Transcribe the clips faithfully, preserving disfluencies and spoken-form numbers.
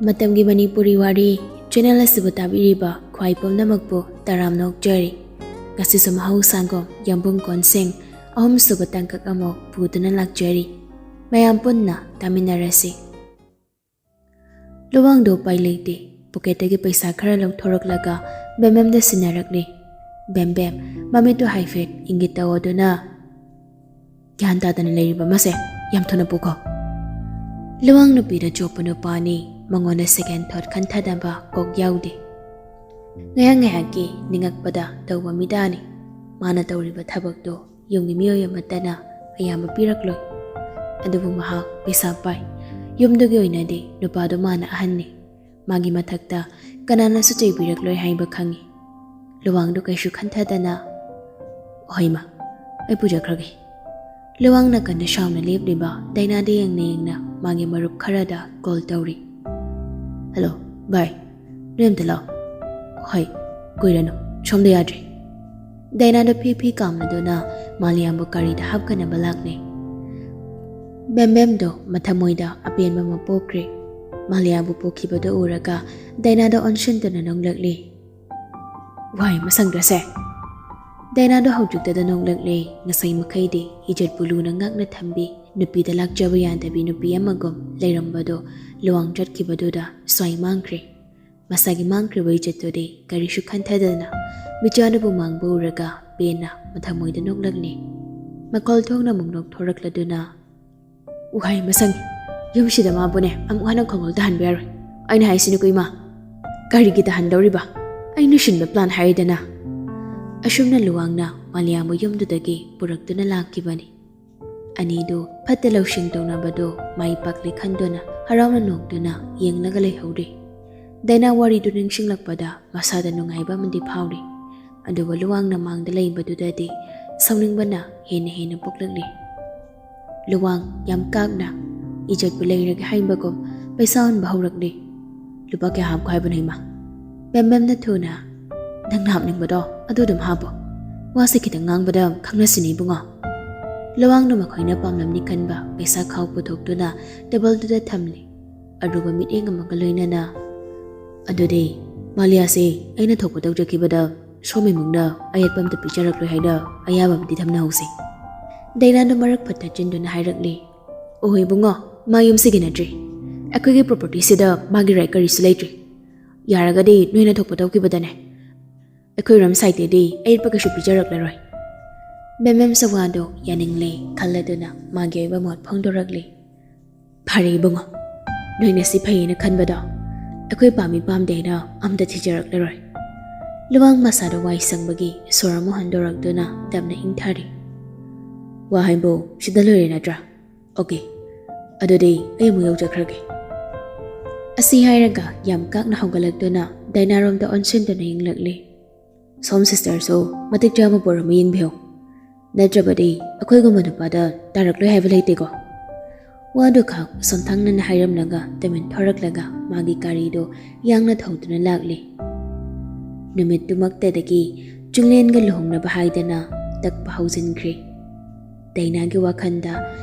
ꯃꯇꯝꯒꯤ ꯃꯅꯤꯄꯨꯔꯤ ꯋꯥꯔꯤ ꯆꯦꯅꯦꯜ ꯑꯁꯤꯕꯨ ꯇꯥꯕꯤꯔꯤꯕ ꯈ꯭ꯋꯥꯏ ꯄꯨꯝꯅꯃꯛꯄꯨ ꯇꯔꯥꯝꯅ ꯑꯣꯛꯆꯔꯤ꯫ ꯉꯁꯤꯁꯨ ꯃꯍꯧꯁꯥꯒꯨꯝ ꯌꯥꯝꯕꯨꯡ ꯀꯣꯟꯁꯦꯡ ꯑꯍꯨꯝꯁꯨꯕ ꯇꯥꯡꯀꯛ ꯑꯃꯨꯛ ꯄꯨꯗꯨꯅ ꯂꯥꯛꯆꯔꯤ꯫ ꯃꯌꯥꯝ ꯄꯨꯟꯅ ꯇꯥꯃꯤꯟꯅꯔꯁꯤ꯫ ꯂꯨꯋꯥꯡꯗꯣ ꯎꯄꯥꯏ ꯂꯩꯇꯦ꯫ ꯄꯣꯀꯦꯠꯇꯒꯤ ꯄꯩꯁꯥ ꯈꯔ ꯂꯧꯊꯣꯔꯛꯂꯒ ꯕꯦꯝꯕꯦꯝꯗ ꯁꯤꯟꯅꯔꯛꯂꯤ꯫ ꯕꯦꯝꯕꯦꯝ ꯃꯃꯤꯠꯇꯨ ꯍꯥꯏꯐꯦꯠ ꯏꯪꯒꯤꯠ ꯇꯧꯗꯨꯅ, "ꯒ꯭ꯌꯥꯟ ꯇꯥꯗꯅ ꯂꯩꯔꯤꯕ ꯑꯃꯁꯦ ꯌꯥꯝ ꯊꯨꯅ ꯄꯨꯈꯣ꯫" ꯂꯨꯋꯥꯡ ꯅꯨꯄꯤꯗ ꯆꯣꯞꯄ ꯅꯨꯄꯥꯅꯤ꯫ ꯃꯉꯣꯟꯗ second thought ꯈꯟꯊꯗꯕ ꯀꯣꯛ ꯌꯥꯎꯗꯦ꯫ ꯉꯥꯏꯍꯥꯛ ꯉꯥꯏꯍꯥꯛꯀꯤ ꯅꯤꯡꯉꯛꯄꯗ ꯇꯧꯕ ꯃꯤꯗꯥꯅꯤ꯫ ꯃꯥꯅ ꯇꯧꯔꯤꯕ ꯊꯕꯛꯇꯣ ꯌꯨꯝꯒꯤ ꯃꯤꯑꯣꯏ ꯑꯃꯠꯇꯅ ꯑꯌꯥꯝꯕ ꯄꯤꯔꯛꯂꯣꯏ꯫ ꯑꯗꯨꯕꯨ ꯃꯍꯥꯛ ꯄꯩꯁꯥ ꯄꯥꯏ꯫ ꯌꯨꯝꯗꯨꯒꯤ ꯑꯣꯏꯅꯗꯤ ꯅꯨꯄꯥꯗꯣ ꯃꯥꯅ ꯑꯍꯟꯅꯤ꯫ ꯃꯥꯒꯤ ꯃꯊꯛꯇ ꯀꯅꯥꯅꯁꯨ ꯆꯩꯕꯤꯔꯛꯂꯣꯏ ꯍꯥꯏꯕ ꯈꯪꯏ꯫ ꯂꯨꯋꯥꯡꯗꯨ ꯀꯩꯁꯨ ꯈꯟꯊꯗꯅ, "ꯍꯣꯏ ꯃꯥ, ꯑꯩ ꯄꯨꯖꯈ꯭ꯔꯒꯦ꯫" ꯂꯨꯋꯥꯡ ꯅꯥꯀꯟꯗ ꯁꯥꯎꯅ ꯂꯦꯞꯂꯤꯕ ꯗꯥꯏꯅꯥꯗ ꯌꯦꯡꯅ ꯌꯦꯡꯅ ꯃꯥꯒꯤ ꯃꯔꯨꯞ ꯈꯔꯗ ꯀꯣꯜ ꯇꯧꯔꯤ꯫ "ꯍꯜꯂꯣ ꯚꯥꯏ, ꯅꯣꯏ ꯑꯝꯇ ꯂꯥꯛꯑꯣ꯫" "ꯍꯣꯏ, ꯀꯨꯏꯔꯅꯨ, ꯁꯣꯝꯗ ꯌꯥꯗ꯭ꯔꯤ꯫" ꯗꯥꯏꯅꯥꯗ ꯐꯤ ꯐꯤ ꯀꯥꯝꯅꯗꯨꯅ ꯃꯥꯂꯤꯌꯥꯕꯨ ꯒꯥꯔꯤꯗ ꯍꯥꯞꯀꯅꯕ ꯂꯥꯛꯂꯦ꯫ ꯕꯦꯝꯕꯦꯝꯗꯣ ꯃꯊꯃꯣꯏꯗ ꯑꯄꯦꯟꯕ ꯑꯃ ꯄꯣꯛꯈ꯭ꯔꯦ꯫ ꯃꯥꯂꯤꯌꯥꯕꯨ ꯄꯣꯛꯈꯤꯕꯗꯨ ꯎꯔꯒ ꯗꯥꯏꯅꯥꯗ ꯑꯣꯟꯁꯤꯟꯗꯨꯅ ꯅꯣꯡꯂꯛꯂꯤ꯫ "ꯋꯥꯍꯩ ꯃꯁꯪꯗ꯭ꯔꯁꯦ꯫" ꯗꯥꯏꯅꯥꯗꯣ ꯍꯧꯖꯤꯛꯇꯗ ꯅꯣꯡꯂꯛꯂꯦ꯫ ꯉꯁꯥꯏ ꯃꯈꯩꯗꯤ ꯏꯖꯠꯄꯨ ꯂꯨꯅ ꯉꯥꯛꯅ ꯊꯝꯕꯤ, ꯅꯨꯄꯤꯗ ꯂꯥꯛꯆꯕ ꯌꯥꯗꯕꯤ ꯅꯨꯄꯤ ꯑꯃꯒꯨꯝ ꯂꯩꯔꯝꯕꯗꯣ ꯂꯨꯋꯥꯡ ꯆꯠꯈꯤꯕꯗꯨꯗ ꯁ꯭ꯋꯥꯏ ꯃꯥꯡꯈ꯭ꯔꯦ꯫ ꯃꯁꯥꯒꯤ ꯃꯥꯡꯈ꯭ꯔꯤꯕ ꯏꯖꯠꯇꯨꯗꯤ ꯀꯔꯤꯁꯨ ꯈꯟꯊꯗꯅ ꯃꯤꯆꯥꯗꯨꯕꯨ ꯃꯥꯡꯕ ꯎꯔꯒ ꯄꯦꯟꯅ ꯃꯊꯃꯣꯏꯗ ꯅꯣꯛꯂꯛꯂꯦ꯫ ꯃꯈꯣꯜ ꯊꯣꯛꯅ ꯑꯃꯨꯛ ꯅꯣꯛꯊꯣꯔꯛꯂꯗꯨꯅ, "ꯎꯍꯩ ꯃꯁꯪ, ꯌꯨꯝꯁꯤꯗ ꯃꯥꯕꯨꯅꯦ ꯑꯃꯨꯛ ꯍꯟꯅ ꯈꯣꯡꯒꯣꯜ ꯇꯥꯍꯟꯕ ꯌꯥꯔꯣꯏ꯫ ꯑꯩꯅ ꯍꯥꯏꯁꯤꯅꯤꯀꯣ ꯏꯃꯥ, ꯀꯔꯤꯒꯤ ꯇꯥꯍꯟꯗꯧꯔꯤꯕ? ꯑꯩ ꯅꯨꯡꯁꯤꯟꯕ plan ꯍꯥꯏꯔꯤꯗꯅ꯫" ꯑꯁꯨꯝꯅ ꯂꯨꯋꯥꯡꯅ ꯃꯥꯂꯤꯌꯥꯕꯨ ꯌꯨꯝꯗꯨꯗꯒꯤ ꯄꯨꯔꯛꯇꯨꯅ ꯂꯥꯛꯈꯤꯕꯅꯤ꯫ ꯑꯅꯤꯗꯨ ꯐꯠꯇ ꯂꯧꯁꯤꯡ ꯇꯧꯅꯕꯗꯨ ꯃꯥꯏ ꯄꯥꯛꯂꯦ ꯈꯟꯗꯨꯅ ꯍꯔꯥꯎꯅ ꯅꯣꯛꯇꯨꯅ ꯌꯦꯡꯂꯒ ꯂꯩꯍꯧꯔꯤ꯫ ꯗꯥꯏꯅꯥ ꯋꯥꯔꯤꯗꯨ ꯅꯤꯡꯁꯤꯡꯂꯛꯄꯗ ꯃꯁꯥꯗ ꯅꯨꯡꯉꯥꯏꯕ ꯑꯃꯗꯤ ꯐꯥꯎꯔꯤ꯫ ꯑꯗꯨꯕꯨ ꯂꯨꯋꯥꯡꯅ ꯃꯥꯡꯗ ꯂꯩꯕꯗꯨꯗꯗꯤ ꯁꯥꯎꯅꯤꯡꯕꯅ ꯍꯦꯟꯅ ꯍꯦꯟꯅ ꯄꯣꯛꯂꯛꯂꯤ꯫ ꯂꯨꯋꯥꯡ ꯌꯥꯝ ꯀꯥꯛꯅ, ꯏꯖꯠꯄꯨ ꯂꯩꯔꯒꯦ ꯍꯥꯏꯕꯒꯨꯝ, ꯄꯩꯁꯥ ꯍꯨꯟꯕ ꯍꯧꯔꯛꯂꯤ꯫ "ꯂꯨꯄꯥ ꯀꯌꯥ ꯍꯥꯞꯈꯣ ꯍꯥꯏꯕꯅꯣ ꯏꯃꯥ?" ꯕꯦꯝꯕꯦꯝꯅ ꯊꯨꯅ, "ꯅꯪꯅ ꯍꯥꯞꯅꯤꯡꯕꯗꯣ ꯑꯗꯨ ꯑꯗꯨꯝ ꯍꯥꯞꯄꯣ꯫ ꯋꯥꯁꯦ ꯈꯤꯇꯪ ꯉꯥꯡꯕꯗ ꯈꯪꯅꯁꯤꯅꯦ ꯏꯕꯨꯡꯉꯣ꯫" ꯂꯨꯋꯥꯡꯅ ꯃꯈꯣꯏꯅ ꯄꯥꯝꯂꯝꯅꯤ ꯈꯟꯕ ꯄꯩꯁꯥ ꯈꯥꯎ ꯄꯨꯊꯣꯛꯇꯨꯅ ꯇꯦꯕꯜꯗꯨꯗ ꯊꯝꯂꯤ꯫ ꯑꯔꯨꯕ ꯃꯤꯠꯌꯦꯡ ꯑꯃꯒ ꯂꯣꯏꯅꯅ꯫ "ꯑꯗꯨꯗꯤ ꯃꯥꯂꯤꯌꯥꯁꯦ ꯑꯩꯅ ꯊꯣꯛꯄ ꯇꯧꯖꯈꯤꯕꯗ ꯁꯣꯝ ꯏꯃꯨꯡꯅ ꯑꯌꯦꯠꯄ ꯑꯝꯇ ꯄꯤꯖꯔꯛꯂꯣꯏ ꯍꯥꯏꯅ ꯑꯌꯥꯕ ꯑꯃꯗꯤ ꯊꯝꯅꯍꯧꯁꯤ꯫" ꯗꯥꯏꯅꯥꯗꯣ ꯃꯔꯛ ꯐꯠꯇ ꯆꯤꯟꯗꯨꯅ ꯍꯥꯏꯔꯛꯂꯤ꯫ "ꯑꯣꯍꯣ ꯏꯕꯨꯡꯉꯣ, ꯃꯥ ꯌꯨꯝꯁꯤꯒꯤ ꯅꯠꯇ꯭ꯔꯤ꯫ ꯑꯩꯈꯣꯏꯒꯤ ꯄ꯭ꯔꯣꯄꯔꯇꯤꯁꯤꯗ ꯃꯥꯒꯤ ꯔꯥꯏꯠ ꯀꯔꯤꯁꯨ ꯂꯩꯇ꯭ꯔꯤ꯫ ꯌꯥꯔꯒꯗꯤ ꯅꯣꯏꯅ ꯊꯣꯛꯄ ꯇꯧꯈꯤꯕꯗꯅꯦ꯫ ꯑꯩꯈꯣꯏ ꯔꯣꯝ ꯁꯥꯏꯠꯇꯗꯤ ꯑꯌꯦꯠꯄ ꯀꯩꯁꯨ ꯄꯤꯖꯔꯛꯂꯔꯣꯏ꯫" ꯃꯦꯝ ꯃꯦꯝꯁꯨ ꯋꯥꯗꯣ ꯌꯥꯅꯤꯡꯂꯦ ꯈꯜꯂꯗꯨꯅ ꯃꯥꯒꯤ ꯑꯣꯏꯕ ꯃꯣꯠ ꯐꯣꯡꯗꯣꯔꯛꯂꯤ꯫ "ꯐꯔꯦ ꯏꯕꯨꯡꯉꯣ, ꯅꯣꯏꯅ ꯁꯤ ꯐꯩꯌꯦꯅ ꯈꯟꯕꯗꯣ ꯑꯩꯈꯣꯏ ꯄꯥꯝꯃꯤ ꯄꯥꯝꯗꯦꯅ ꯑꯝꯇ ꯊꯤꯖꯔꯛꯂꯔꯣꯏ꯫" ꯂꯨꯋꯥꯡ ꯃꯁꯥꯗ ꯋꯥꯏ ꯁꯪꯕꯒꯤ ꯁꯣꯔ ꯑꯃ ꯍꯣꯟꯗꯣꯔꯛꯇꯨꯅ ꯇꯞꯅ ꯏꯪꯊꯔꯤ꯫ "ꯋꯥ ꯍꯥꯏꯕꯨ ꯁꯤꯗ ꯂꯣꯏꯔꯦ ꯅꯠꯇ꯭ꯔꯥ? ꯑꯣꯀꯦ, ꯑꯗꯨꯗꯤ ꯑꯩ ꯑꯃꯨꯛ ꯌꯧꯖꯈ꯭ꯔꯒꯦ꯫" ꯑꯁꯤ ꯍꯥꯏꯔꯒ ꯌꯥꯝ ꯀꯥꯛꯅ ꯍꯧꯒꯠꯂꯛꯇꯨꯅ ꯗꯥꯏꯅꯥꯔꯣꯝꯗ ꯑꯣꯟꯁꯤꯟꯗꯨꯅ ꯌꯦꯡꯂꯛꯂꯤ꯫ "ꯁꯣꯝ ꯁꯤꯁꯇꯔꯁꯨ ꯃꯇꯤꯛ ꯆꯥꯕ ꯄꯣꯔ ꯑꯃ ꯌꯦꯡꯕꯤꯌꯨ, ꯅꯠꯇ꯭ꯔꯕꯗꯤ ꯑꯩꯈꯣꯏꯒꯨꯝꯕ ꯅꯨꯄꯥꯗ ꯇꯥꯔꯛꯂꯣꯏ ꯍꯥꯏꯕ ꯂꯩꯇꯦꯀꯣ꯫" ꯋꯥꯗꯨ ꯈꯥꯛ ꯁꯣꯟꯊꯥꯡꯅꯅ ꯍꯥꯏꯔꯝꯂꯒ ꯇꯨꯃꯤꯟ ꯊꯣꯔꯛꯂꯒ ꯃꯥꯒꯤ ꯒꯥꯔꯤꯗꯨ ꯌꯥꯡꯅ ꯊꯧꯗꯨꯅ ꯂꯥꯛꯂꯤ꯫ ꯅꯨꯃꯤꯠꯇꯨꯃꯛꯇꯗꯒꯤ ꯆꯤꯡꯂꯦꯟꯒ ꯂꯨꯍꯣꯡꯅꯕ ꯍꯥꯏꯗꯅ ꯇꯛꯄ ꯍꯧꯖꯤꯟꯈ꯭ꯔꯦ꯫ ꯗꯥꯏꯅꯥꯒꯤ ꯋꯥꯈꯜꯗ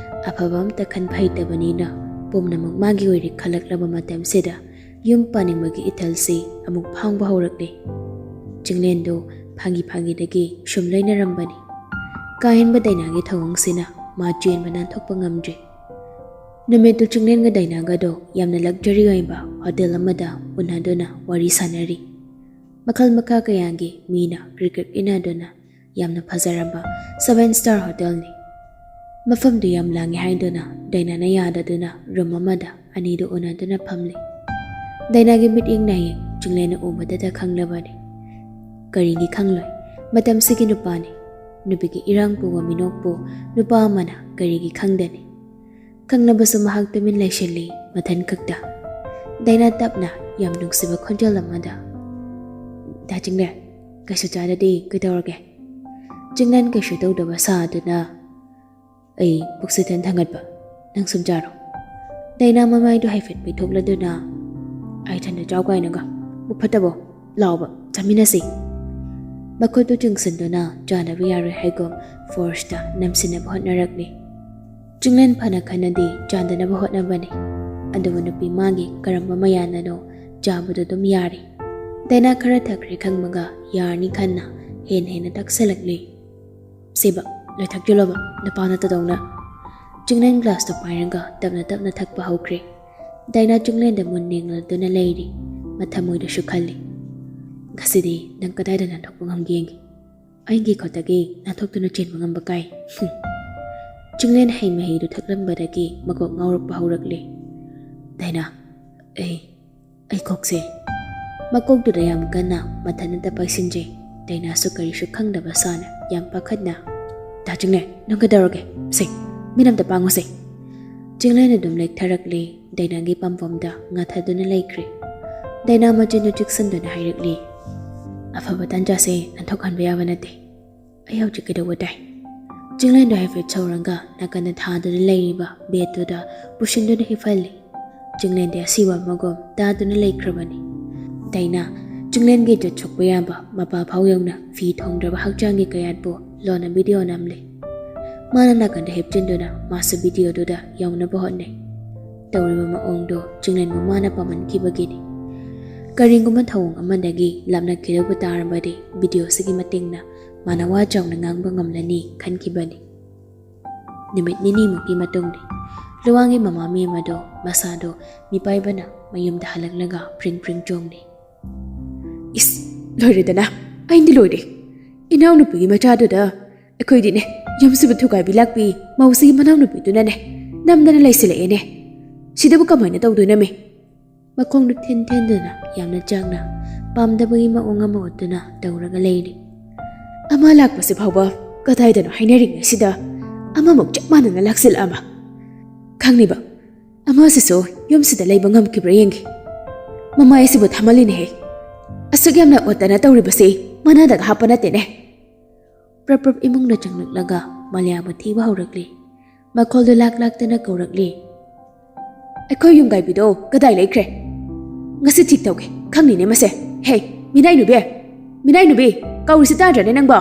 ꯑꯐꯕ ꯑꯝꯇ ꯈꯟꯕ ꯍꯩꯇꯕꯅꯤꯅ ꯄꯨꯝꯅꯃꯛ ꯃꯥꯒꯤ ꯑꯣꯏꯔꯦ ꯈꯜꯂꯛꯂꯕ ꯃꯇꯝꯁꯤꯗ ꯌꯨꯝ ꯄꯥꯅꯤꯡꯕꯒꯤ ꯏꯊꯜꯁꯤ ꯑꯃꯨꯛ ꯐꯥꯎꯕ ꯍꯧꯔꯛꯂꯦ꯫ ꯆꯤꯡꯂꯦꯟꯗꯨ ꯐꯥꯒꯤ ꯐꯥꯒꯤꯗꯒꯤ ꯁꯨꯝ ꯂꯣꯏꯅꯔꯝꯕꯅꯤ꯫ ꯀꯥ ꯍꯦꯟꯕ ꯗꯥꯏꯅꯥꯒꯤ ꯊꯧꯑꯣꯡꯁꯤꯅ ꯃꯥ ꯆꯦꯟꯕ ꯅꯥꯟꯊꯣꯛꯄ ꯉꯝꯗ꯭ꯔꯦ꯫ ꯅꯨꯃꯤꯠꯇꯨ ꯆꯤꯡꯂꯦꯟꯒ ꯗꯥꯏꯅꯥꯒꯗꯣ ꯌꯥꯝꯅ ꯂꯛꯖꯔꯤ ꯑꯣꯏꯕ ꯍꯣꯇꯦꯜ ꯑꯃꯗ ꯎꯅꯗꯨꯅ ꯋꯥꯔꯤ ꯁꯥꯟꯅꯔꯤ꯫ ꯃꯈꯜ ꯃꯈꯥ ꯀꯌꯥꯒꯤ ꯃꯤꯅ ꯀ꯭ꯔꯤꯛ ꯀ꯭ꯔꯤꯛ ꯏꯟꯅꯗꯨꯅ ꯌꯥꯝꯅ ꯐꯖꯔꯕ ꯁꯚꯦꯟ ꯁ꯭ꯇꯥꯔ ꯍꯣꯇꯦꯜꯅꯤ꯫ ꯃꯐꯝꯗꯨ ꯌꯥꯝ ꯂꯥꯡꯉꯤ ꯍꯥꯏꯗꯨꯅ ꯗꯥꯏꯅꯥꯅ ꯌꯥꯗꯗꯨꯅ ꯔꯨꯝ ꯑꯃꯗ ꯑꯅꯤꯗꯨ ꯎꯅꯗꯨꯅ ꯐꯝꯂꯤ꯫ ꯗꯥꯏꯅꯥꯒꯤ ꯃꯤꯠꯌꯦꯡ ꯅꯥꯌꯦꯡ ꯆꯤꯡꯂꯦꯟꯅ ꯎꯕꯗꯇ ꯈꯪꯂꯕꯅꯤ꯫ ꯀꯔꯤꯒꯤ ꯈꯪꯂꯣꯏ? ꯃꯇꯝꯁꯤꯒꯤ ꯅꯨꯄꯥꯅꯤ꯫ ꯅꯨꯄꯤꯒꯤ ꯏꯔꯥꯡ ꯄꯨꯕ ꯃꯤꯅꯣꯛꯄꯨ ꯅꯨꯄꯥ ꯑꯃꯅ ꯀꯔꯤꯒꯤ ꯈꯪꯗꯅꯤ? ꯈꯪꯂꯕꯁꯨ ꯃꯍꯥꯛ ꯇꯨꯃꯤꯟ ꯂꯩꯁꯤꯜꯂꯤ ꯃꯊꯟ ꯈꯛꯇ꯫ ꯗꯥꯏꯅꯥ ꯇꯞꯅ ꯌꯥꯝ ꯅꯨꯡꯁꯤꯕ ꯈꯣꯟꯖꯦꯜ ꯑꯃꯗ, "ꯗꯥ ꯆꯤꯡꯂꯦꯟ, ꯀꯩꯁꯨ ꯆꯥꯗꯗꯤ ꯀꯩꯗꯧꯔꯒꯦ?" ꯆꯤꯡꯂꯦꯟ ꯀꯩꯁꯨ ꯇꯧꯗꯕ ꯁꯥꯗꯨꯅ, "ꯑꯩ ꯄꯨꯛꯁꯦ ꯏꯊꯟ ꯊꯟꯒꯠꯄ, ꯅꯪ ꯁꯨꯝ ꯆꯥꯔꯣ꯫" ꯗꯥꯏꯅꯥ ꯃꯃꯥꯏꯗꯨ ꯍꯥꯏꯐꯦꯠ ꯄꯩꯊꯣꯛꯂꯗꯨꯅ, "ꯑꯩ ꯏꯊꯟꯗ ꯆꯥꯎ ꯀꯥꯏꯅꯒ, ꯄꯨꯛ ꯐꯠꯇꯕꯣ? ꯂꯥꯎꯕ, ꯆꯥꯃꯤꯟꯅꯁꯤ꯫" ꯃꯈꯨꯠꯇꯨ ꯆꯤꯡꯁꯤꯟꯗꯨꯅ ꯆꯥꯗꯕ ꯌꯥꯔꯣꯏ ꯍꯥꯏꯒꯨꯝ ꯐꯣꯔꯁꯇ ꯅꯝꯁꯤꯟꯅꯕ ꯍꯣꯠꯅꯔꯛꯂꯤ꯫ ꯆꯤꯡꯂꯦꯟ ꯐꯅ ꯈꯟꯅꯗꯤ ꯆꯥꯗꯅꯕ ꯍꯣꯠꯅꯕꯅꯤ꯫ ꯑꯗꯨꯕꯨ ꯅꯨꯄꯤ ꯃꯥꯒꯤ ꯀꯔꯝꯕ ꯃꯌꯥꯅꯅꯣ ꯆꯥꯕꯗꯨ ꯑꯗꯨꯝ ꯌꯥꯔꯤ꯫ ꯗꯥꯏꯅꯥ ꯈꯔ ꯊꯛꯈ꯭ꯔꯦ ꯈꯪꯕꯒ ꯌꯥꯔꯅꯤ ꯈꯟꯅ ꯍꯦꯟꯅ ꯍꯦꯟꯅ ꯊꯛꯁꯜꯂꯛꯂꯤ꯫ "ꯁꯤꯕ, ꯂꯣꯏ ꯊꯛꯆꯤꯜꯂꯣꯕ, ꯅꯨꯄꯥ ꯅꯠꯇꯗꯧꯅ꯫" ꯆꯤꯡꯂꯦꯟ ꯒ꯭ꯂꯥꯁꯇꯨ ꯄꯥꯏꯔꯒ ꯇꯞꯅ ꯇꯞꯅ ꯊꯛꯄ ꯍꯧꯈ꯭ꯔꯦ꯫ ꯗꯥꯏꯅꯥ ꯆꯤꯡꯂꯦꯟꯗ ꯃꯨꯟꯅ ꯌꯦꯡꯂꯗꯨꯅ ꯂꯩꯔꯤ꯫ ꯃꯊꯃꯣꯏꯗꯁꯨ ꯈꯜꯂꯤ, "ꯉꯁꯤꯗꯤ ꯅꯪ ꯀꯗꯥꯏꯗ ꯅꯥꯟꯊꯣꯛꯄ ꯉꯝꯒꯦ ꯌꯦꯡꯒꯦ꯫ ꯑꯩꯒꯤ ꯈꯨꯠꯇꯒꯤ ꯅꯥꯟꯊꯣꯛꯇꯨꯅ ꯆꯦꯟꯕ ꯉꯝꯕ ꯀꯥꯏ꯫" ꯍꯨꯝ꯫ ꯆꯤꯡꯂꯦꯟ ꯍꯩ ꯃꯍꯤꯗꯨ ꯊꯛꯂꯝꯕꯗꯒꯤ ꯃꯀꯣꯛ ꯉꯥꯎꯔꯛꯄ ꯍꯧꯔꯛꯂꯦ꯫ "ꯗꯥꯏꯅꯥ, ꯑꯩ, ꯑꯩ ꯀꯣꯛꯁꯦ꯫" ꯃꯀꯣꯛꯇꯨꯗ ꯌꯥꯝ ꯀꯟꯅ ꯃꯊꯟꯇ ꯄꯥꯏꯁꯤꯟꯖꯩ꯫ ꯗꯥꯏꯅꯥꯁꯨ ꯀꯔꯤꯁꯨ ꯈꯪꯗꯕ ꯁꯥꯅ ꯌꯥꯝ ꯄꯥꯈꯠꯅ, "ꯗꯥ ꯆꯤꯡꯂꯦꯟ, ꯅꯪ ꯀꯩꯗꯧꯔꯒꯦ? ꯁꯦ, ꯃꯤꯠ ꯑꯝꯇ ꯄꯥꯡꯉꯨꯁꯦ꯫" ꯆꯤꯡꯂꯦꯟ ꯑꯗꯨꯝ ꯂꯦꯛꯊꯔꯛꯂꯦ꯫ ꯗꯥꯏꯅꯥꯒꯤ ꯄꯥꯝꯕꯣꯝꯗ ꯉꯥꯊꯗꯨꯅ ꯂꯩꯈ꯭ꯔꯦ꯫ ꯗꯥꯏꯅꯥ ꯃꯆꯤꯟꯗꯨ ꯆꯤꯛꯁꯟꯗꯨꯅ ꯍꯥꯏꯔꯛꯂꯤ, "ꯑꯐꯕ ꯇꯥꯟꯖꯥꯁꯦ ꯅꯥꯟꯊꯣꯛꯍꯟꯕ ꯌꯥꯕ ꯅꯠꯇꯦ꯫ ꯑꯩ ꯍꯧꯖꯤꯛ ꯀꯩꯗꯧꯕ ꯇꯥꯏ?" ꯆꯤꯡꯂꯦꯟꯗꯨ ꯍꯥꯏꯐꯦꯠ ꯁꯧꯔꯒ ꯅꯥꯀꯟꯗ ꯊꯥꯗꯨꯅ ꯂꯩꯔꯤꯕ ꯕꯦꯗꯇꯨꯗ ꯄꯨꯁꯤꯟꯗꯨꯅ ꯍꯤꯞꯍꯜꯂꯤ꯫ ꯆꯤꯡꯂꯦꯟꯗꯤ ꯑꯁꯤꯕ ꯑꯃꯒꯨꯝ ꯇꯥꯗꯨꯅ ꯂꯩꯈ꯭ꯔꯕꯅꯤ꯫ ꯗꯥꯏꯅꯥ, ꯆꯤꯡꯂꯦꯟꯒꯤ ꯏꯖꯠ ꯁꯣꯛꯄ ꯌꯥꯕ ꯃꯄꯥ ꯐꯥꯎ ꯌꯧꯅ ꯐꯤ ꯊꯣꯡꯗ꯭ꯔꯕ ꯍꯛꯆꯥꯡꯒꯤ ꯀꯌꯥꯠꯄꯨ ꯂꯣꯟꯅ ꯚꯤꯗꯤꯑꯣ ꯅꯝꯂꯤ꯫ ꯃꯥꯅ ꯅꯥꯀꯟꯗ ꯍꯤꯞꯆꯤꯟꯗꯨꯅ ꯃꯥꯁꯨ ꯚꯤꯗꯤꯑꯣꯗꯨꯗ ꯌꯧꯅꯕ ꯍꯣꯠꯅꯩ꯫ ꯇꯧꯔꯤꯕ ꯃꯑꯣꯡꯗꯣ ꯆꯤꯡꯂꯦꯟꯕꯨ ꯃꯥꯅ ꯄꯥꯝꯃꯟꯈꯤꯕꯒꯤꯅꯤ꯫ ꯀꯔꯤꯒꯨꯝꯕ ꯊꯧꯑꯣꯡ ꯑꯃꯗꯒꯤ ꯂꯥꯞꯅꯈꯤꯗꯧꯕ ꯇꯥꯔꯕꯗꯤ ꯚꯤꯗꯤꯑꯣꯁꯤꯒꯤ ꯃꯇꯦꯡꯅ ꯃꯥꯅ ꯋꯥ ꯆꯥꯎꯅ ꯉꯥꯡꯕ ꯉꯝꯂꯅꯤ ꯈꯟꯈꯤꯕꯅꯤ꯫ ꯅꯨꯃꯤꯠ ꯅꯤꯅꯤꯃꯨꯛꯀꯤ ꯃꯇꯨꯡꯗꯤ ꯂꯨꯋꯥꯡꯒꯤ ꯃꯃꯥ ꯃꯦꯝ ꯑꯗꯣ ꯃꯁꯥꯗꯣ ꯃꯤꯄꯥꯏꯕꯅ ꯃꯌꯨꯝꯗ ꯍꯜꯂꯛꯂꯒ ꯄ꯭ꯔꯤꯡ ꯄ꯭ꯔꯤꯡ ꯆꯣꯡꯂꯤ꯫ "ꯏꯁ, ꯂꯣꯏꯔꯦꯗꯅ, ꯑꯩꯗꯤ ꯂꯣꯏꯔꯦ꯫ ꯏꯅꯥꯎꯅꯨꯄꯤꯒꯤ ꯃꯆꯥꯗꯨꯗ ꯑꯩꯈꯣꯏꯗꯤꯅꯦ, ꯌꯨꯝꯁꯤꯕꯨ ꯊꯨꯒꯥꯏꯕꯤ ꯂꯥꯛꯄꯤ ꯃꯧꯁꯤꯒꯤ ꯃꯅꯥꯎꯅꯨꯄꯤꯗꯨꯅꯅꯦ ꯅꯝꯗꯅ ꯂꯩꯁꯤꯜꯂꯛꯑꯦꯅꯦ꯫ ꯁꯤꯗꯕꯨ ꯀꯃꯥꯏꯅ ꯇꯧꯗꯣꯏꯅꯣꯃꯤ?" ꯃꯈꯣꯡꯗꯨ ꯊꯤꯟ ꯊꯤꯟꯗꯨꯅ ꯌꯥꯝꯅ ꯆꯥꯛꯅ ꯄꯥꯝꯗꯕꯒꯤ ꯃꯑꯣꯡ ꯑꯃ ꯎꯠꯇꯨꯅ ꯇꯧꯔꯒ ꯂꯩꯔꯤ꯫ "ꯑꯃ ꯂꯥꯛꯄꯁꯤ ꯐꯥꯎꯕ ꯀꯗꯥꯏꯗꯅꯣ ꯍꯥꯏꯅꯔꯤꯉꯩꯁꯤꯗ ꯑꯃꯃꯨꯛ ꯆꯞ ꯃꯥꯟꯅꯅ ꯂꯥꯛꯁꯤꯜꯂꯛꯑꯕ꯫ ꯈꯪꯂꯤꯕ, ꯑꯃꯁꯤꯁꯨ ꯌꯨꯝꯁꯤꯗ ꯂꯩꯕ ꯉꯝꯈꯤꯕ꯭ꯔꯥ ꯌꯦꯡꯒꯦ꯫ ꯃꯃꯥꯏ ꯑꯁꯤꯕꯨ ꯊꯥꯃꯜꯂꯤꯅꯦꯍꯦ꯫ ꯑꯁꯨꯛ ꯌꯥꯝꯅ ꯑꯣꯠꯇꯅ ꯇꯧꯔꯤꯕꯁꯤ ꯃꯅꯥꯗꯒ ꯍꯥꯞꯄ ꯅꯠꯇꯦꯅꯦ꯫" ꯄ꯭ꯔꯞ ꯄ꯭ꯔꯞ ꯏꯃꯨꯡꯗ ꯆꯪꯂꯛꯂꯒ ꯃꯥꯂꯤꯌꯥꯕꯨ ꯊꯤꯕ ꯍꯧꯔꯛꯂꯤ꯫ ꯃꯈꯣꯜꯗꯨ ꯂꯥꯛ ꯂꯥꯛꯇꯅ ꯀꯧꯔꯛꯂꯤ꯫ "ꯑꯩꯈꯣꯏ ꯌꯨꯝꯒꯥꯏꯕꯤꯗꯣ ꯀꯗꯥꯏ ꯂꯩꯈ꯭ꯔꯦ? ꯉꯁꯤ ꯊꯤꯛ ꯇꯧꯒꯦ, ꯈꯪꯅꯤꯅꯦ ꯃꯁꯦ꯫ ꯍꯦ, ꯃꯤꯅꯥꯏ ꯅꯨꯕꯤ! ꯃꯤꯅꯥꯏ ꯅꯨꯕꯤ! ꯀꯧꯔꯤꯁꯤ ꯇꯥꯗ꯭ꯔꯅꯦ ꯅꯪꯕꯣ?"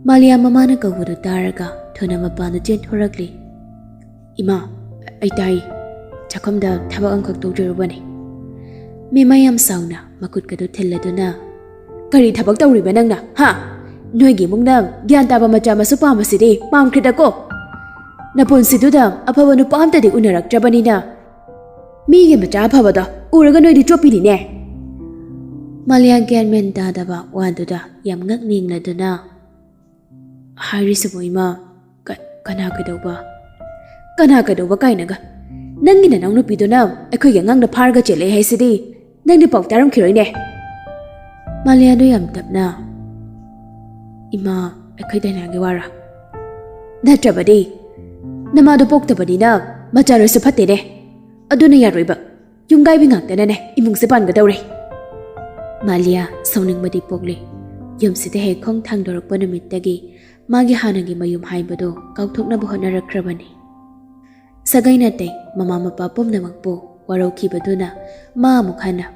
ꯃꯥꯂꯤꯌꯥ ꯃꯃꯥꯅ ꯀꯧꯕꯗꯨ ꯇꯥꯔꯒ ꯊꯨꯅ ꯃꯄꯥꯟꯗ ꯆꯦꯟꯊꯣꯔꯛꯂꯤ꯫ "ꯏꯃꯥ, ꯑꯩ ꯇꯥꯏ꯫ ꯆꯥꯛꯈꯨꯝꯗ ꯊꯕꯛ ꯑꯃꯈꯛ ꯇꯧꯖꯔꯨꯕꯅꯤ꯫ ꯃꯦꯃꯥ ꯌꯥꯝ ꯁꯥꯎꯅ ꯃꯈꯨꯠꯀꯗꯨ ꯊꯤꯜꯂꯗꯨꯅ, "ꯀꯔꯤ ꯊꯕꯛ ꯇꯧꯔꯤꯕ ꯅꯪꯅ, ꯍꯥ? ꯅꯣꯏꯒꯤ ꯏꯃꯨꯡꯅ ꯒ꯭ꯌꯥꯟ ꯇꯥꯕ ꯃꯆꯥ ꯃꯁꯨ ꯄꯥꯝꯕꯁꯤꯗꯤ ꯄꯥꯝꯈ꯭ꯔꯦꯗꯀꯣ꯫ ꯅꯄꯨꯟꯁꯤꯗꯨꯗ ꯑꯐꯕ ꯅꯨꯄꯥ ꯑꯝꯇꯗꯤ ꯎꯅꯔꯛꯇ꯭ꯔꯕꯅꯤꯅ ꯃꯤꯒꯤ ꯃꯆꯥ ꯑꯐꯕꯗꯣ ꯎꯔꯒ ꯅꯣꯏꯗꯤ ꯆꯣꯞꯄꯤꯅꯤꯅꯦ꯫" ꯃꯥꯂꯤꯌꯥ ꯒ꯭ꯌꯥꯟ ꯃꯦꯟ ꯇꯥꯗꯕ ꯋꯥꯗꯨꯗ ꯌꯥꯝ ꯉꯛꯅꯤꯡꯂꯗꯨꯅ, "ꯍꯥꯏꯔꯤꯁꯤꯕꯨ ꯏꯃꯥ, ꯀ-, ꯀꯅꯥ ꯀꯩꯗꯧꯕ? ꯀꯅꯥ ꯀꯩꯗꯧꯕ ꯀꯥꯏꯅꯒ? ꯅꯪꯒꯤ ꯅꯅꯥꯎꯅꯨꯄꯤꯗꯨꯅ ꯑꯩꯈꯣꯏꯒꯤ ꯑꯉꯥꯡꯗ ꯐꯥꯔꯒ ꯆꯦꯜꯂꯛꯑꯦ ꯍꯥꯏꯁꯤꯗꯤ ꯅꯪꯗꯤ ꯄꯥꯎ ꯇꯥꯔꯝꯈꯤꯔꯣꯏꯅꯦ꯫" ꯃꯥꯂꯤꯌꯥꯗꯨ ꯌꯥꯝ ꯇꯞꯅ, "ꯏꯃꯥ, ꯑꯩꯈꯣꯏ ꯗꯥꯏꯅꯥꯒꯤ ꯋꯥꯔꯥ? ꯅꯠꯇ꯭ꯔꯕꯗꯤ ꯅꯃꯥꯗꯣ ꯄꯣꯛꯇꯕꯅꯤꯅ ꯃꯆꯥꯔꯣꯏꯁꯨ ꯐꯠꯇꯦꯅꯦ꯫ ꯑꯗꯨꯅ ꯌꯥꯔꯣꯏꯕ꯫ ꯌꯨꯝꯒꯥꯏꯕꯤ ꯉꯥꯛꯇꯅꯅꯦ ꯏꯃꯨꯡꯁꯦ ꯄꯥꯟꯒꯗꯧꯔꯦ꯫" ꯃꯥꯂꯤꯌꯥ ꯁꯥꯎꯅꯤꯡꯕꯗꯤ ꯄꯣꯛꯂꯤ꯫ ꯌꯨꯝꯁꯤꯗ ꯍꯦꯛ ꯈꯣꯡ ꯊꯥꯡꯗꯣꯔꯛꯄ ꯅꯨꯃꯤꯠꯇꯒꯤ ꯃꯥꯒꯤ ꯍꯥꯟꯅꯒꯤ ꯃꯌꯨꯝ ꯍꯥꯏꯕꯗꯣ ꯀꯥꯎꯊꯣꯛꯅꯕ ꯍꯣꯠꯅꯔꯛꯈ꯭ꯔꯕꯅꯤ꯫ ꯁꯥꯒꯩ ꯅꯥꯇꯩ, ꯃꯃꯥ ꯃꯄꯥ ꯄꯨꯝꯅꯃꯛꯄꯨ ꯋꯥꯔꯧꯈꯤꯕꯗꯨꯅ ꯃꯥ ꯑꯃꯨꯛ ꯍꯟꯅ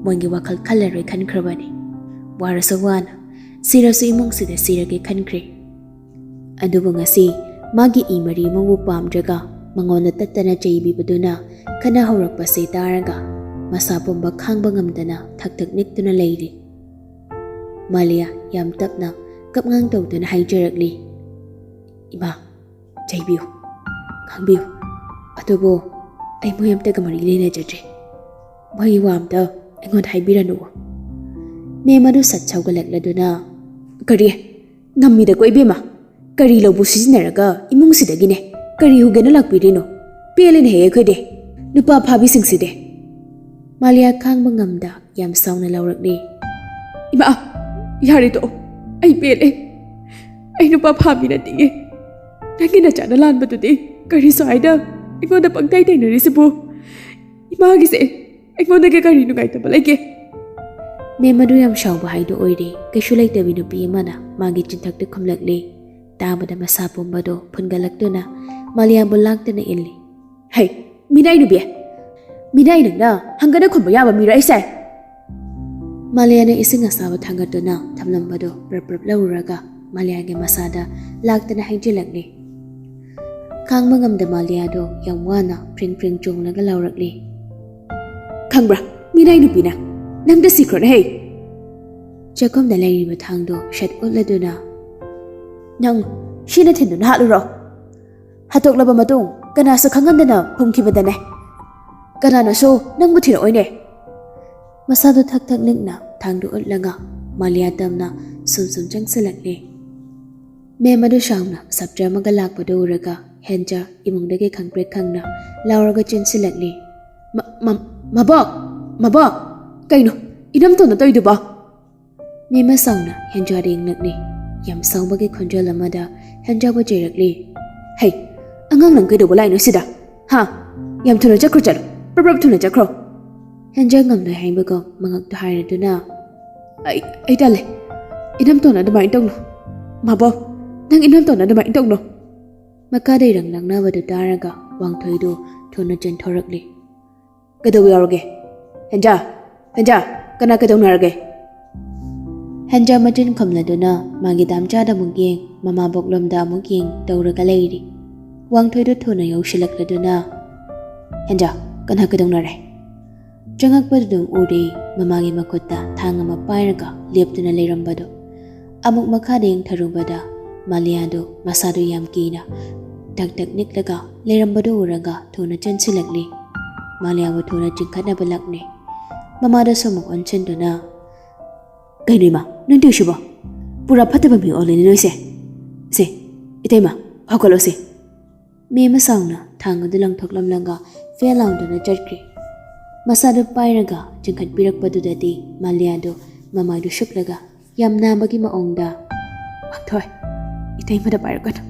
ꯃꯣꯏꯒꯤ ꯋꯥꯈꯜ ꯈꯜꯂꯔꯣꯏ ꯈꯟꯈ꯭ꯔꯕꯅꯤ꯫ ꯋꯥꯔꯁꯨ ꯋꯥꯅ, ꯁꯤꯔꯁꯨ ꯏꯃꯨꯡꯁꯤꯗ ꯁꯤꯔꯒꯦ ꯈꯟꯈ꯭ꯔꯦ꯫ ꯑꯗꯨꯕꯨ ꯉꯁꯤ ꯃꯥꯒꯤ ꯏ ꯃꯔꯤ ꯑꯃꯕꯨ ꯄꯥꯝꯗ꯭ꯔꯒ ꯃꯉꯣꯟꯗ ꯇꯠꯇꯅ ꯆꯩꯕꯤꯕꯗꯨꯅ ꯈꯠꯅ ꯍꯧꯔꯛꯄꯁꯦ ꯇꯥꯔꯒ ꯃꯁꯥ ꯄꯨꯝꯕ ꯈꯥꯡꯕ ꯉꯝꯗꯅ ꯊꯛ ꯊꯛ ꯅꯤꯛꯇꯨꯅ ꯂꯩꯔꯤ꯫ ꯃꯥꯂꯤꯌꯥ ꯌꯥꯝ ꯇꯞꯅ ꯀꯞꯉꯥꯡ ꯇꯧꯗꯨꯅ ꯍꯥꯏꯖꯔꯛꯂꯤ, "ꯏꯃꯥ, ꯆꯩꯕꯤꯌꯨ, ꯉꯥꯡꯕꯤꯌꯨ, ꯑꯗꯨꯕꯨ ꯑꯩ ꯃꯣꯏ ꯑꯝꯇꯒ ꯃꯔꯤ ꯂꯩꯅꯖꯗ꯭ꯔꯦ꯫ ꯃꯣꯏꯒꯤ ꯋꯥ ꯑꯝꯇ ꯑꯩꯉꯣꯟꯗ ꯍꯥꯏꯕꯤꯔꯅꯨ꯫" ꯃꯦꯝ ꯑꯗꯨ ꯁꯠ ꯁꯧꯒꯠꯂꯛꯂꯗꯨꯅ, "ꯀꯔꯤ? ꯉꯝꯃꯤꯗꯀꯣ ꯏꯕꯦꯝꯃ, ꯀꯔꯤ ꯂꯧꯕ ꯁꯤꯖꯤꯟꯅꯔꯒ ꯏꯃꯨꯡꯁꯤꯗꯒꯤꯅꯦ ꯀꯔꯤ ꯎꯒꯦꯅ ꯂꯥꯛꯄꯤꯔꯤꯅꯣ? ꯄꯦꯜꯂꯦꯅꯦꯍꯦ ꯑꯩꯈꯣꯏꯗꯤ, ꯅꯨꯄꯥ ꯐꯥꯕꯤꯁꯤꯡꯁꯤꯗꯤ꯫" ꯃꯥꯂꯤꯌꯥ ꯈꯥꯡꯕ ꯉꯝꯗ ꯌꯥꯝ ꯁꯥꯎꯅ ꯂꯥꯎꯔꯛꯂꯤ꯫ "ꯏꯃꯥ, ꯌꯥꯔꯦ ꯇꯣꯛꯑꯣ, ꯑꯩ ꯄꯦꯜꯂꯦ꯫ ꯑꯩ ꯅꯨꯄꯥ ꯐꯥꯕꯤ ꯅꯠꯇꯤꯌꯦ꯫ ꯅꯪꯒꯤ ꯅꯆꯥꯅ ꯂꯥꯟꯕꯗꯨꯗꯤ ꯀꯔꯤꯁꯨ ꯍꯥꯏꯗ ꯑꯩꯉꯣꯟꯗ ꯄꯪꯇꯩ ꯇꯩꯅꯔꯤꯁꯤꯕꯨ? ꯏꯃꯥꯒꯤꯁꯦ ꯑꯩꯉꯣꯟꯗꯒꯤ ꯀꯔꯤ ꯅꯨꯡꯉꯥꯏꯇꯕ ꯂꯩꯒꯦ?" ꯃꯦꯝ ꯑꯗꯨ ꯌꯥꯝ ꯁꯥꯎꯕ ꯍꯥꯏꯗꯨ ꯑꯣꯏꯔꯦ꯫ ꯀꯩꯁꯨ ꯂꯩꯇꯕꯤ ꯅꯨꯄꯤ ꯑꯃꯅ ꯃꯥꯒꯤ ꯆꯤꯟꯊꯛꯇ ꯈꯨꯝꯂꯛꯂꯦ꯫ ꯇꯥꯕꯗ ꯃꯁꯥ ꯄꯨꯝꯕꯗꯣ ꯐꯨꯟꯒꯠꯂꯛꯇꯨꯅ ꯃꯥꯂꯤꯌꯥꯕꯨ ꯂꯥꯛꯇꯅ ꯏꯜꯂꯤ꯫ "ꯍꯩ, ꯃꯤꯅꯥꯏ ꯅꯨꯄꯤ! ꯃꯤꯅꯥꯏ ꯅꯪꯅ ꯍꯪꯒꯅ ꯈꯨꯝꯕ ꯌꯥꯕ ꯃꯤꯔꯣ ꯑꯩꯁꯦ?" ꯃꯥꯂꯤꯌꯥꯅ ꯏꯁꯤꯡ ꯑꯁꯥꯕ ꯊꯥꯡꯒꯠꯇꯨꯅ ꯊꯝꯂꯝꯕꯗꯨ ꯄ꯭ꯔꯞ ꯄ꯭ꯔꯞ ꯂꯧꯔꯨꯔꯒ ꯃꯥꯂꯤꯌꯥꯒꯤ ꯃꯁꯥꯗ ꯂꯥꯛꯇꯅ ꯍꯩꯖꯤꯜꯂꯛꯂꯤ꯫ ꯈꯥꯡꯕ ꯉꯝꯗ ꯃꯥꯂꯤꯌꯥꯗꯣ ꯌꯥꯝ ꯋꯥꯅ ꯐ꯭ꯔꯤꯡ ꯐ꯭ꯔꯤꯡ ꯆꯣꯡꯂꯒ ꯂꯥꯎꯔꯛꯂꯤ꯫ "ꯈꯪꯕ꯭ꯔꯥ, ꯃꯤꯅꯥꯏ ꯅꯨꯄꯤꯅ ꯅꯪꯗ ꯁꯤꯈ꯭ꯔꯣꯅꯦ ꯍꯦ!" ꯆꯥꯛꯈꯨꯝꯗ ꯂꯩꯔꯤꯕ ꯊꯥꯡꯗꯣ ꯁꯠ ꯎꯠꯂꯗꯨꯅ, "ꯅꯪ ꯁꯤꯅ ꯊꯤꯟꯗꯨꯅ ꯍꯥꯠꯂꯨꯔꯣ꯫ ꯍꯥꯠꯇꯣꯛꯂꯕ ꯃꯇꯨꯡ ꯀꯅꯥꯁꯨ ꯈꯪꯍꯟꯗꯅ ꯐꯨꯝꯈꯤꯕꯗꯅꯦ꯫ ꯀꯅꯥꯅꯁꯨ ꯅꯪꯕꯨ ꯊꯤꯔꯛꯑꯣꯏꯅꯦ꯫" ꯃꯁꯥꯗꯣ ꯊꯛ ꯊꯛ ꯅꯤꯛꯅ ꯊꯥꯡꯗꯨ ꯎꯠꯂꯒ ꯃꯥꯂꯤꯌꯥ ꯇꯝꯅ ꯁꯨꯝ ꯁꯨꯝ ꯆꯪꯁꯤꯜꯂꯛꯂꯦ꯫ ꯃꯦꯝ ꯑꯗꯨ ꯁꯥꯎꯅ ꯁꯞꯇ꯭ꯔ ꯑꯃꯒ ꯂꯥꯛꯄꯗꯨ ꯎꯔꯒ ꯍꯦꯟꯖꯥ ꯏꯃꯨꯡꯗꯒꯤ ꯈꯪꯄ꯭ꯔꯦꯛ ꯈꯪꯅ ꯂꯥꯎꯔꯒ ꯆꯦꯟꯁꯤꯜꯂꯛꯂꯦ꯫ "ꯃ-, ꯃ-, ꯃꯕꯣꯛ! ꯃꯕꯣꯛ! ꯀꯩꯅꯣ ꯏꯅꯝꯇꯣꯟꯅ ꯇꯧꯔꯤꯗꯨꯕꯣ?" ꯃꯦꯝ ꯁꯥꯎꯅ ꯍꯦꯟꯖꯥꯗ ꯌꯦꯡꯂꯛꯂꯦ꯫ ꯌꯥꯝ ꯁꯥꯎꯕꯒꯤ ꯈꯣꯟꯖꯦꯜ ꯑꯃꯗ ꯍꯦꯟꯖꯥꯕꯨ ꯆꯩꯔꯛꯂꯦ꯫ "ꯍꯩ, ꯑꯉꯥꯡ ꯅꯪ ꯀꯩꯗꯧꯕ ꯂꯥꯛꯏꯅꯣ ꯁꯤꯗ? ꯍꯥ? ꯌꯥꯝ ꯊꯨꯅ ꯆꯠꯈ꯭ꯔꯣ, ꯆꯠꯂꯣ꯫ ꯄ꯭ꯔꯞ ꯄ꯭ꯔꯞ ꯊꯨꯅ ꯆꯠꯈ꯭ꯔꯣ꯫" ꯍꯦꯟꯖꯥ ꯉꯝꯂꯣꯏ ꯍꯥꯏꯕꯒ ꯃꯉꯛꯇ ꯍꯥꯏꯔꯗꯨꯅ, "ꯑꯩ, ꯑꯩ ꯇꯜꯂꯦ꯫ ꯏꯅꯝꯇꯣꯟꯅ ꯑꯗꯨꯃꯥꯏꯅ ꯇꯧꯅꯨ꯫ ꯃꯥꯕꯣ, ꯅꯪ ꯏꯅꯝꯇꯣꯟꯅ ꯑꯗꯨꯃꯥꯏꯅ ꯇꯧꯅꯨ꯫" ꯃꯈꯥꯗ ꯏꯔꯪ ꯂꯪꯅꯕꯗꯨ ꯇꯥꯔꯒ ꯋꯥꯡꯊꯣꯏꯗꯨ ꯊꯨꯅ ꯆꯦꯟꯊꯣꯔꯛꯂꯦ꯫ "ꯀꯩꯗꯧꯕ ꯌꯥꯎꯔꯒꯦ? ꯍꯦꯟꯖꯥ, ꯍꯦꯟꯖꯥ, ꯀꯅꯥ ꯀꯩꯗꯧꯅꯔꯒꯦ?" ꯍꯦꯟꯖꯥ ꯃꯆꯤꯟ ꯈꯨꯝꯂꯗꯨꯅ ꯃꯥꯒꯤ ꯗꯥꯝꯆꯥꯗ ꯑꯃꯨꯛ ꯌꯦꯡ, ꯃꯃꯥꯕꯣꯛꯂꯣꯝꯗ ꯑꯃꯨꯛ ꯌꯦꯡ ꯇꯧꯔꯒ ꯂꯩꯔꯤ꯫ ꯋꯥꯡꯊꯣꯏꯗꯨ ꯊꯨꯅ ꯌꯧꯁꯤꯜꯂꯛꯂꯗꯨꯅ, "ꯍꯦꯟꯖꯥ, ꯀꯅꯥ ꯀꯩꯗꯧꯅꯔꯦ?" ꯆꯪꯉꯛꯄꯗꯨ ꯑꯗꯨꯝ ꯎꯔꯦ, ꯃꯃꯥꯒꯤ ꯃꯈꯨꯠꯇ ꯊꯥꯡ ꯑꯃ ꯄꯥꯏꯔꯒ ꯂꯦꯞꯇꯨꯅ ꯂꯩꯔꯝꯕꯗꯨ꯫ ꯑꯃꯨꯛ ꯃꯈꯥꯗ ꯌꯦꯡꯊꯔꯨꯕꯗ ꯃꯥꯂꯤꯌꯥꯗꯨ ꯃꯁꯥꯗꯨ ꯌꯥꯝ ꯀꯤꯅ ꯊꯛ ꯊꯛ ꯅꯤꯛꯂꯒ ꯂꯩꯔꯝꯕꯗꯨ ꯎꯔꯒ ꯊꯨꯅ ꯆꯦꯟꯁꯤꯜꯂꯛꯂꯦ꯫ ꯃꯥꯂꯤꯌꯥꯕꯨ ꯊꯨꯅ ꯆꯤꯡꯈꯠꯅꯕ ꯂꯥꯛꯅꯦ꯫ ꯃꯃꯥꯗꯁꯨ ꯑꯃꯨꯛ ꯑꯣꯟꯁꯤꯟꯗꯨꯅ, "ꯀꯩꯅꯣ ꯏꯃꯥ, ꯅꯪ ꯇꯧꯏꯁꯤꯕꯣ? ꯄꯨꯔꯥ ꯐꯠꯇꯕ ꯃꯤ ꯑꯣꯜꯂꯦꯅꯦ ꯅꯣꯏꯁꯦ꯫ ꯁꯦ, ꯏꯇꯩꯃ, ꯍꯧꯒꯠꯂꯣꯁꯦ꯫" ꯃꯦꯝ ꯁꯥꯎꯅ ꯊꯥꯡ ꯑꯗꯨ ꯂꯪꯊꯣꯛꯂꯝꯂꯒ ꯐꯦ ꯂꯥꯎꯗꯨꯅ ꯆꯠꯈ꯭ꯔꯦ꯫ ꯃꯁꯥꯗꯨ ꯄꯥꯏꯔꯒ ꯆꯤꯡꯈꯠꯄꯤꯔꯛꯄꯗꯨꯗꯗꯤ ꯃꯥꯂꯤꯌꯥꯗꯨ ꯃꯃꯥꯏꯗꯨ ꯁꯨꯞꯂꯒ ꯌꯥꯝ ꯅꯥꯕꯒꯤ ꯃꯑꯣꯡꯗ, "ꯋꯥꯡꯊꯣꯏ, ꯏꯇꯩꯃꯗ ꯄꯥꯏꯔꯛꯀꯅꯨ꯫